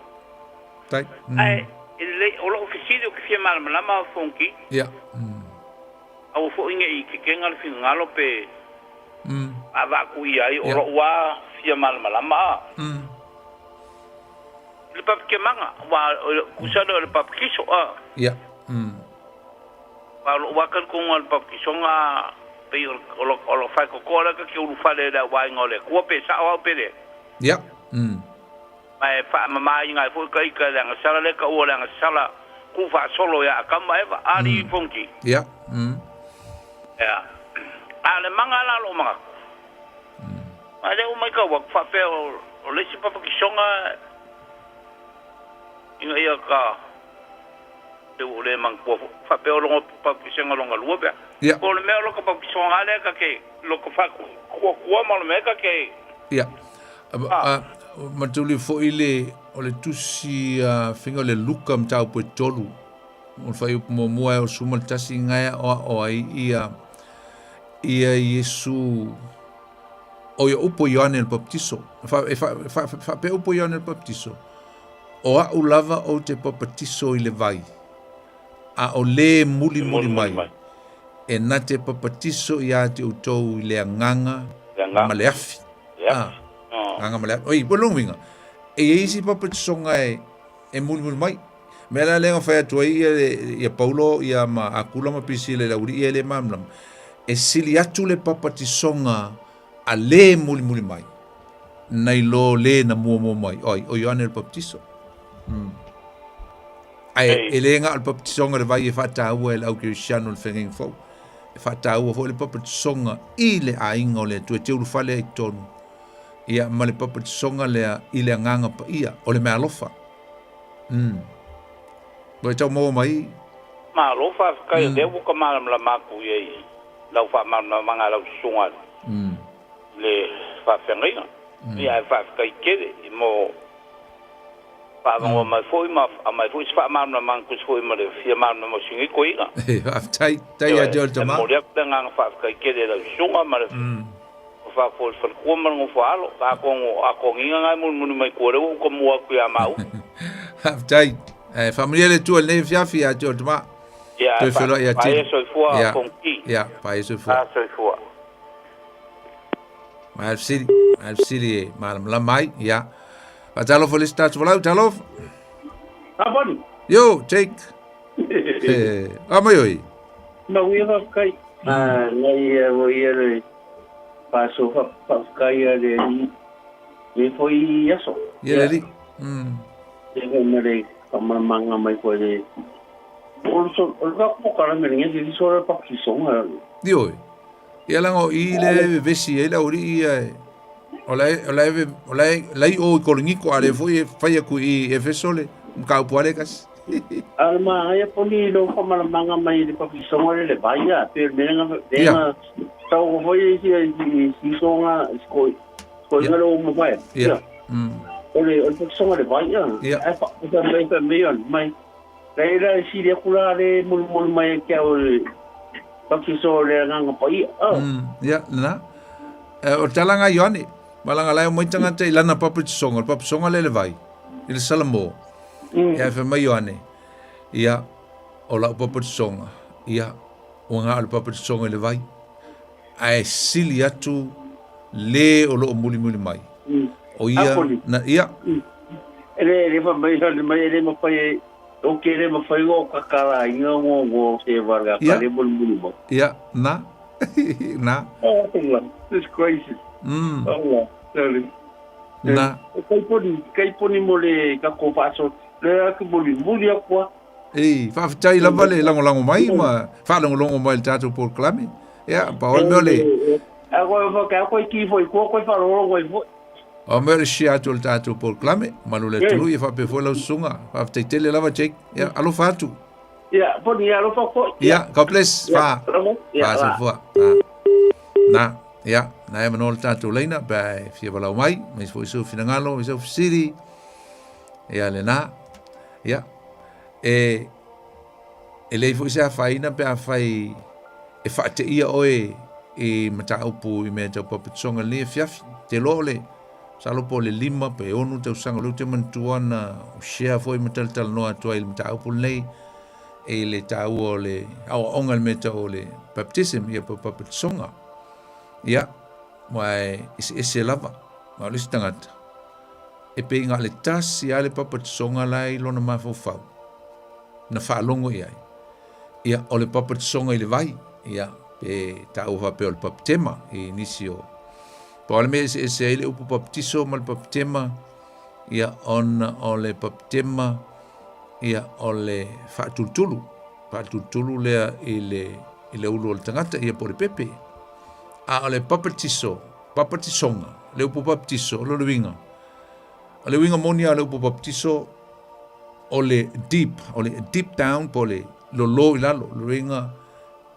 Tai. Ae, e lelei, o lou fesili ou te fia malamalama Fonoti. Ia. Aua foi ne i tetena le finagalo pe vaavaatuia ai, o lou lava fia malamalama a. I le papatiamaga, aua tusa lea o le papatiso a. Ia. Aua o lou lava talitonuga o le papatisoga pei o le faitotoa lea ta te ulufale i le auvaega o le Atua pe sao au pe leai. Ia. Ma e faamamaina ai foi ta ita i le agasala lea e taua o le agasala tuufaasolo ia Atamu ma Eva, alii Fonoti. Ia. Ia. A o le maga la o lou manatu, a lea ua matau atu faapea o le isi papatisoga ina ia ta pei ua ou le manatua foi, faapea o lona papatisega lona lua pe a. Ia. Po o le mea o lota papatisoga lava lea ta te lota faatuatua ma o le mea ta te. Ia. Mataulia foi le o le tusi a faiga o le Luka mataupu e 3 o le fuaiupu muamua e o 11 na e aoao ai ia ia Iesu o ia upu o Ioane le Papatiso. E faapea upu o Ioane le Papatiso, o a'u lava ou te papatiso i le vai, a o lē mulimuli mai, e na te papatiso iā te outou i le agaga ma le afi. Ah, agaga ma le afi. Oi, ua lona uiga, e i ai isi papatisoga e mulimuli mai. Mea la lea na fai atu ai ia, ia Paulo ia ma Akula ma Pisila i le aualii ia e le malamalama, e sili atu le papatisoga a lē mulimuli mai, nai lo lē na muamua mai, oi, o Ioane le Papatiso. Ae e le na o le papatisoga i le vai e faataua e le au kerisiano i le feagaiga fou. E faataua foi le papatisoga i le aiga o le Atua e te ulufale ai i totonu. Ia ma le papatisoga lea i le agaga paia o le meaalofa. Mm. Ua e tau maua mai? Malo faafetai o lea ua ka malamalama atu i ai lau faamalamalamaga a lau susuga le faafeagaiga. Ia ae faafetai tele mo faavanoa mai foi ma aumai foi se faamalamalamaga tusa foi ma le fia malamalama o si nei toeaina. Faafetai, tai ia te oe le tama. E momoli atu le agaga faafetai tele i lau susuga ma le faafoe le faletua ma le nofo a alo. Atonu a toniga na e mulimuli mai tua lea ua ou tamua atu ia maua. Faafetai. Ae faamanuia le Atua i lenei afiafi ia te oe le tama. Ia, Toe feiloai ia paia soifua Ia, Fonoti. ia, paia soifua. A soifua. Ma le fesili, ma le fesili e malamalama ai, ia. Faatalofa i le isi tatou folau, talofa. Aponi. Yo, Jake. Eh, a mai oi. Manuia faafetai. Ah, nai e mo ia le paso faafetai a le alii le foi aso. Ia le alii. Mm. Le foi ma le faamalamalamaga mai foi le o le so o le ka polokalame lenei le so le pakisoga. Ioe. Ia laga o i le vevesi ai le aualii ia e o la e o la e o la e lai o i Koriniko a le foi e fai atu i Efeso le mataupu lava lea e tasi. A o le manaia poni i lou faamalamaga mai i le pakisoga le le vai a pe o le mea lena Ia. tau foi i si si soga si koiga le o mavae. Ia. O le o le pakisoga le vai a. Ia. Ai fa mai fa mai on mai. Leila e sili aku la le mulimuli mai e ke au le pakiso le agaga paia. Oh. Ia, lena. O le talaga a Ioane, malaga la e omai tagata i lana papatisoga, o le papatisoga lea i le vai, i le salamo. Ia, e fai mai Ioane, ia, o lau papatisoga, ia, ua na o le papatisoga i le vai, ae sili atu le o lo o mulimuli mai. O ia, na, ia. E le, le fa mai le mai e le mafai e o ke le mafai o kakala inga ngo ngo se varga ka le mulimuli mai. Ia, na. Na. Oh, this crisis. Oh, sorry. Na. O kai poni, kai poni mo le ka ko faso. Le aku muli muli akua. Ei, faafetai lava le lagolago mai ma faalogologo mai i le tatou polokalame. Ia, pau lava le mea o le... A koe fa ka koe ki foi ko koe faalogologo ai foi. O mea o le share atu o le tatou polokalame, malu le atunuu ia faapea foi lau susuga. Faafetai tele lava Jake. Ia, alofa atu. Ia, poni ia alofa foi. Ia, God bless. Fa. Fa soifua. Fa. Na, ia, na e manoa le tatou laina pe a e fia valaau mai, mai foi sou finagalo, mai sou fesili. Ia lena. Ia, e, e leai foi se afaina pe afai e faateia oe i mataupu i mea tau papatisoga i lenei afiafi. Te iloa o le, masalo po o le 5 pe 6 tausaga o lea ou te manatua na share foi ma talatalanoa atu ai i le mataupu lenei i le taua o le aoaoga i le mea tau o le baptism, ia po o papatisoga. Ia, aua e eseese lava. Ma o le isi tagata, e pei na o le tasi lava le papatisoga la e i lona mafaufau na faalogo i ai. Ia, o le papatisoga i le vai, ia, pe taua faapea o le papitema i nisi o... Po o le mea e eseese ai le upu papatiso ma le papitema, ia, ona o le papitema, ia, o le faatulutulu, faatulutulu lea i le, i le ulu o le tagata, ia, po o le pepe. A o le papatiso, Papatisoga, le upu baptiso, o le uiga. O le uiga moni lava o le upu baptiso, o le deep, o le deep down po o le lolo i lalo, o le uiga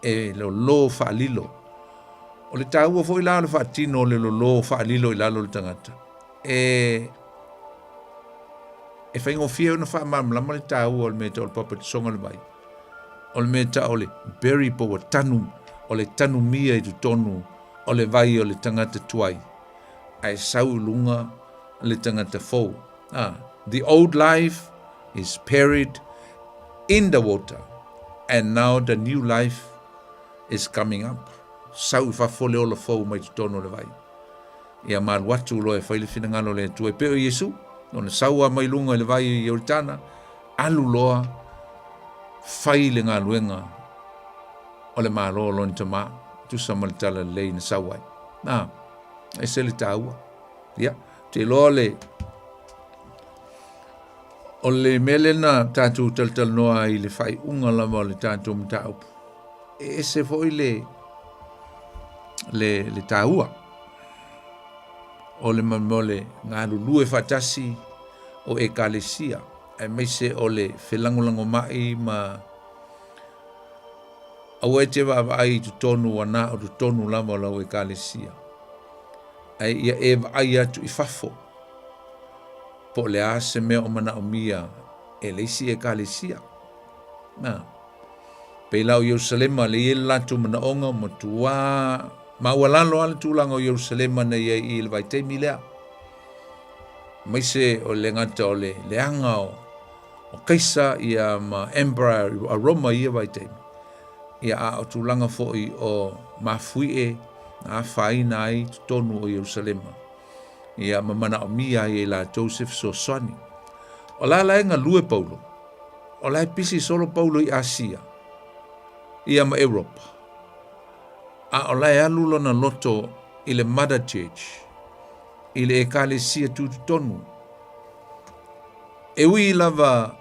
e lolo faalilo. O le taua foi la o le faatino o le lolo faalilo i lalo o le tagata, e e faigofie ona faamalamalama le taua o le mea tau o le papatisoga o le vai. O le mea tau o le bury po ua tanu, o le tanumia i totonu o le vai o le tagata tuai, ae sau i luga le tagata fou. Ah, the old life is buried in the water and now the new life is coming up. Sau i fafo le ola fou mai totonu o le vai. Ia malu atu loa e fai le finagalo o le Atua. E pei o Iesu, ona sau lava mai luga i le vai i Ioritana, alu loa fai le galuega o le Malo o lona Tama, tusa ma le talalelei na sau ai. Na, ese le taua. Ia, te iloa le, O le mea lea na tatou talatalanoa ai i le faaiuga lava o le tatou mataupu, e ese foi le, le, le taua o le mea o le galulue faatasi o ekalesia, aemaise o le felagolagomai ma aua e te vaavaai i totonu ua na o totonu lava o lau ekalesia, ae ia e vaai atu i fafo po o le a se mea o manaomia e le isi ekalesia. Na, pei la o Ierusalema le i ai le latou manaoga ua matuā maualalo lava le tulaga o Ierusalema na i ai i le vaitaimi lea. Aemaise o le gata o le leaga o, o Kaisa ia ma Emperor a Roma i ia vaitaimi. Ia a o tulaga foi o mafuie na afaina ai totonu o Ierusalema. Ia ma manaomia ai e latou se fesoasoani. O la la e galue Paulo. O la e pisi solo Paulo i Asia ia ma Europa. A o la e alu lona loto i le Mother Church, i le ekalesia tutotonu. E ui lava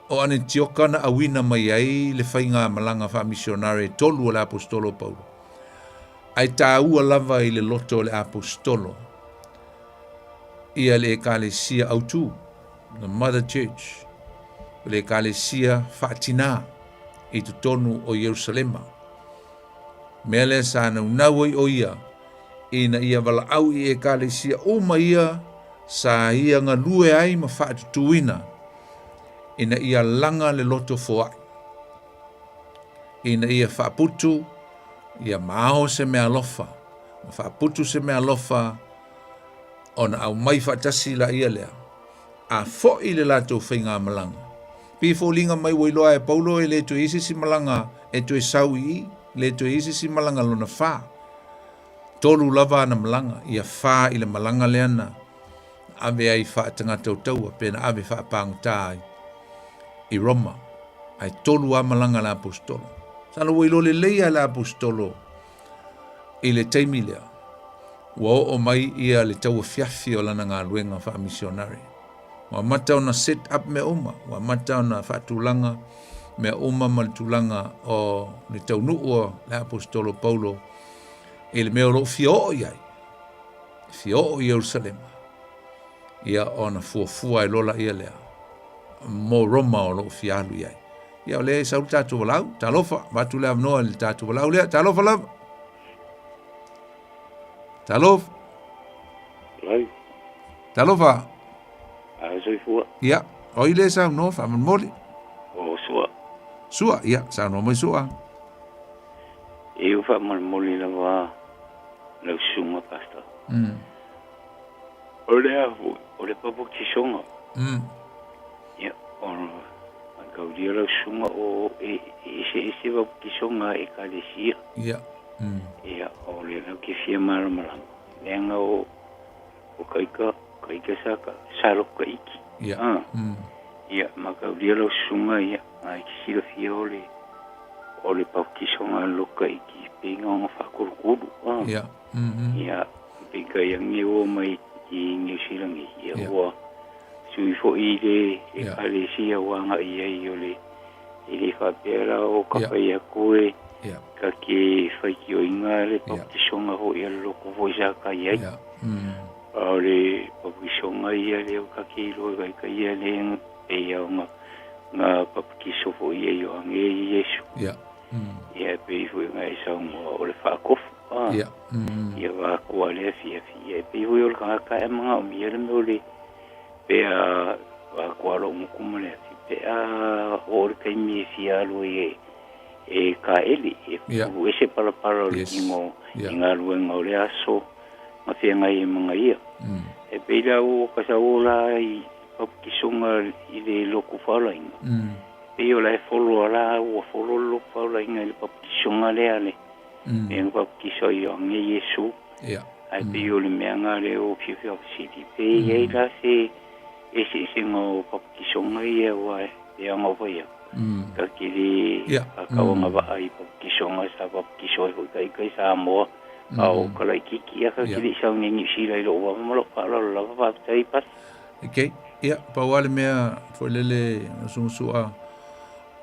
o Anetioka na auina mai ai le faiga malaga faamisionare e tolu o le aposetolo o Paulo, ae taua lava i le loto o le aposetolo ia le ekalesia autu, the Mother Church, o le ekalesia faatinā i totonu o Ierusalema. Mea lea sa naunau ai o ia ina ia valaau i ekalesia uma ia sa ia galue ai ma faatutuina ina ia laga le loto foai, ina ia faaputu ia maao se meaalofa, ma faaputu se meaalofa ona aumai faatasi laia lea, a foi le latou faigamalaga. Pei e foliga mai ua iloa e Paulo e le toe i ai se isi malaga e toe sau i i, le toe i ai se isi malaga lona fa. Tolu lava ana malaga, ia fa i le malaga lea na ave ai faatagata o taua pe na ave faapagota ai i Roma. Ae tolu lava malaga a le aposetolo. Masalo ua iloa lelei lava e le aposetolo i le taimi lea, ua oo mai ia le tauafiafi o lana galuega faamisionare. Ua amata ona set up mea uma, ua amata ona faatulaga mea uma ma le tulaga o le taunuu o le aposetolo Paulo i le mea o lo o fia oo i ai, fia oo i Ierusalema, ia ona fuafua ai loa laia lea mo Roma o lo o fia alu i ai. Ia o lea e sau le tatou valaau, talofa, avatu le avanoa i le tatou valaau lea, talofa lava. Talofa. Lai. Talofa. A soifua. Ia, o ai lea saunoa faamolemole? O Sua. Sua, ia, saunoa mai Sua. E ua faamolemole lava lau susuga pastor. O le a foi, o le papotisoga. Ia, o mataulia lau susuga o e eseese papotisoga a ekalesia. Ia. Ia, o lea lau ke fia malamalama. Leaga o o kaika, kaika sa ka, sa loko ka iki. Ia. Ah. Ia, mataulia lau susuga ia, ai ke silafia o le o le papotisoga a loko ka iki, pei ona faakulukulu. Ah. Ia. Ia, peitai ane ua mai i Niu Silani, ia ua sui foi i le ekalesia ua agai ai o le e le faapea la o ka fai atu e ka ke faitioina le papotisoga foi a le loto foi sa ka i ai. A o le papotisoga ia lea o ka ke iloa kai ka ia le pei a ona nga papotiso foi ia Ioane i Iesu. Ia pei foi nga e saunoa o le faakofu. Ia. Ia vakoa le afiafi. Ia e pei foi o le tagata e manaomia le mea o le pe a vakoa lou motu ma le afi pe a oo le taimi e fia alu ai e e kaele e pulu ese palapala o le tino i galuega o le aso ma feagai ai ma gaia. E pei la ua ka sau la i papakisoga i le lotu faolaina. Pei o la e folo la ua folo le lotu faolaina i le papakisoga lea le Mea na papakiso ai Ioane i Iesu. Ae pei o le mea na lea ua fia faafesili, pe i ai la se eseesega o papakisoga ia aua e ana fai atu, ta te le faatau agavaa i papakisoga sa papakiso ai foi ita i Samoa, a o ka laitiiti ia, ta te le i sau nei i Niu Sila i lou vava ma lou faaaloalo lava. Faafetai Pasi. Okay. Ia, pau lava le mea foi lele sugasua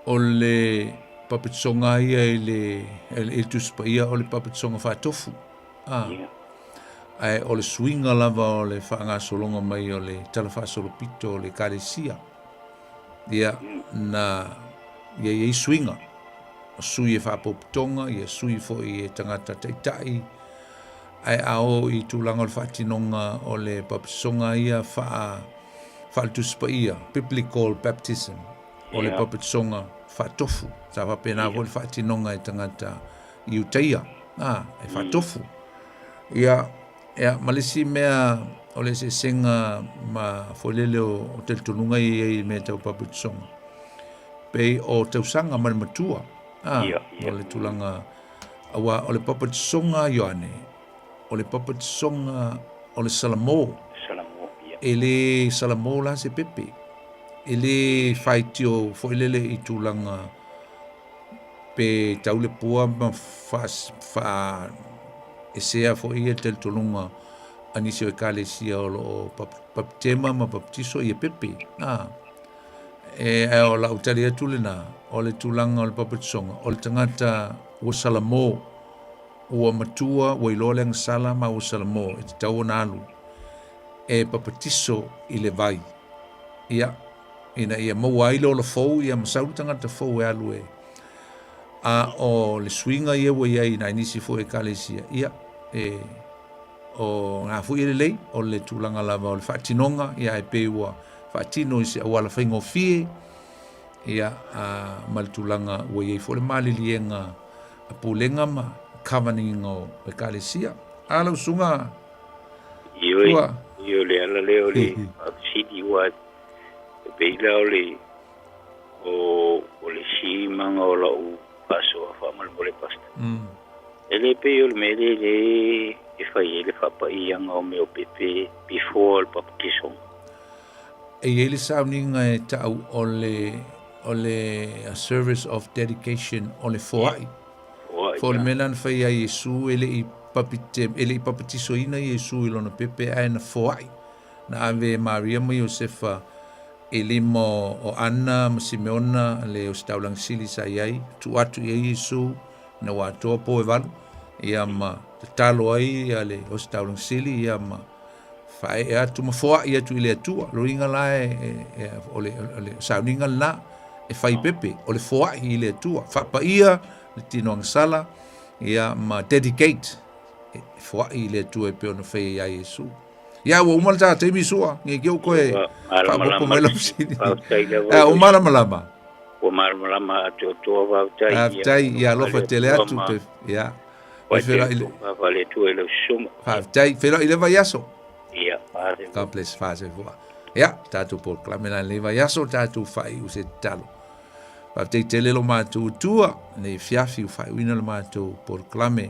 o le papatisoga ia i le i le Tusi Paia o le papatisoga faatofu. Ah. Ia. Ae o le suiga lava o le faagasologa mai o le Tala Faasolopito o le Ekalesia. Ia, na ia i ai suiga. O sui e faapopotoga, ia sui foi e tagata taitai, ae a oo i tulaga o le faatinoga o le papatisoga ia faa faale Tusi Paia, biblical baptism, o le papatisoga faatofu. Sa faapena foi le faatinoga e tagata Iutaia, a, e faatofu. Ia, ia, ma le isi mea o le eseesega ma foi lele o talitonuga ia i ai i mea tau papatisoga, pei o tausaga ma le matua, a, o le tulaga Aua o le papatisoga a Ioane, o le papatisoga o le Salamo. Salamo, ia. E le Salamo la se pepe. E le faitio foi lele i tulaga pe tau le pua ma fa, fa esea foi ia talitonuga a nisi o ekalesia o lo o baptema ma baptiso ia pepe. Ah. E, ae o lau tali atu lena, o le tulaga o le papatisoga, o le tagata ua salamo, ua matua, ua iloa le agasala ma ua salamo, e tatau ona alu e papatiso i le vai. Ia, ina ia maua ai le ola fou, ia ma sau le tagata fou e alu e. A o le suiga ia ua i ai i nai nisi foi ekalesia, ia, e, o ngā foi e lelei, o le tulaga lava o le faatinoga, ia e pei ua faatino i se auala faigofie, ia, a, ma le tulaga ua i ai foi le maliliega a pulega ma governing o ekalesia. A lau susuga Ioe, ua. ioe le ala lea o le faafesili ua e pei la o le o, o le simaga o lau faasoa faamolemole pastor. E le pei o le mea lea le e fai ai le faapaiaga o mea o pepe before le baptism. E i ai le sauniga e ta'u o le o le a service of dedication o le foa'i. Foa'i, Fo le ia. mea lena na fai ai Iesu e le i papite e le i papatisoina Iesu i lona pepe ae na foa'i. Na ave e Maria ma Iosefa i lima o Ana ma Simeona le ositaulaga sili sa i ai, tuu atu i ai Iesu ina ua atoa po e valu, ia ma tatalo ai ia le ositaulaga sili, ia ma faaee atu ma foai atu i le Atua. Loiga la e, e, e, o le, o le sauniga lena e fai pepe, o le foai i le Atua. Faapaia le tino agasala, ia ma dedicate, e foai i le Atua e pei ona fai ai ia Iesu. Ia, ua uma le ta taimi sua, nge ki o koe faaopoopo mai lau fesili. Faafetai lava. Ua malamalama. Ua malamalama atoatoa, faafetai. Faafetai, ia alofa tele atu. Ia. Feiloai le Atua i lau susuga. Faafetai, feiloai i le vaiaso. Ia, God bless, faasoifua. Ia, tatou polokalame la lenei vaiaso, tatou faaiu se tatalo. Faafetai tele lo matou Atua, nei afiafi ua faaiuina le matou polokalame.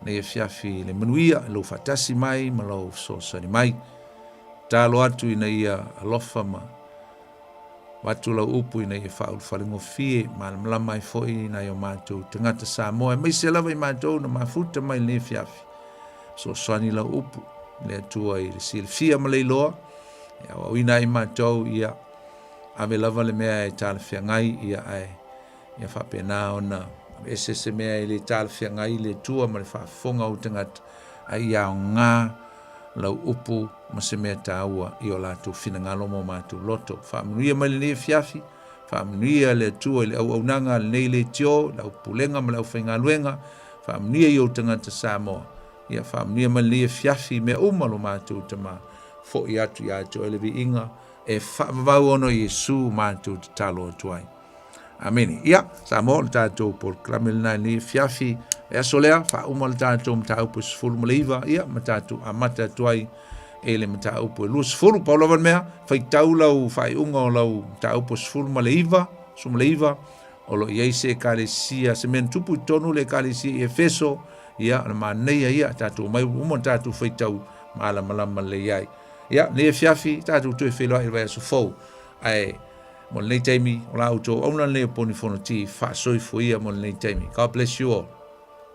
Nei afiafi le manuia, lou faatasi mai ma lou fesoasoani mai. Tatalo atu ina ia alofa ma avatu lau upu ina ia faaulufalegofie, malamalama ai foi nai o matou tagata Samoa, aemaise lava i matou na mafuta mai lenei afiafi. Fesoasoani lau upu, le Atua i le silafia ma le iloa, e aoaoina ai matou, ia ave lava le mea e talafeagai, ia ae Ia faapena ona aveese se mea e le talafeagai i le Atua ma le faafofoga o ou tagata, a ia aoga lau upu ma se mea taua i o latou finagalo ma o matou loto. Faamanuia mai lenei afiafi, faamanuia le Atua i le auaunaga a lenei leitio, le aupulega ma le aufaigaluega, faamanuia i ou tagata Samoa. Ia faamanuia mai lenei afiafi i mea uma lo matou Tama. Foi atu ia te oe le viiga e faavavau ona o Iesu matou tatalo atu ai. Amene. Ia, Samoa, o le tatou polokalame lena i lenei afiafi. E aso lea, faauma le tatou mataupu e 19, ia, ma tatou amata atu ai e le mataupu e 20. Pau lava le mea, faitau lau faaiuga o lau mataupu e 19, 19, o lo o i ai se ekalesia, se mea na tupu i totonu o le ekalesia i Efeso, ia, o le manaia ia, tatou omai uma tatou faitau malamalama lelei ai. Ia, lenei afiafi, tatou toe feiloai i le vaiaso fou. Ae, mo lenei taimi, o la outou auauna lenei o Poni Fonoti, faasoifua ia mo lenei taimi. God bless you all.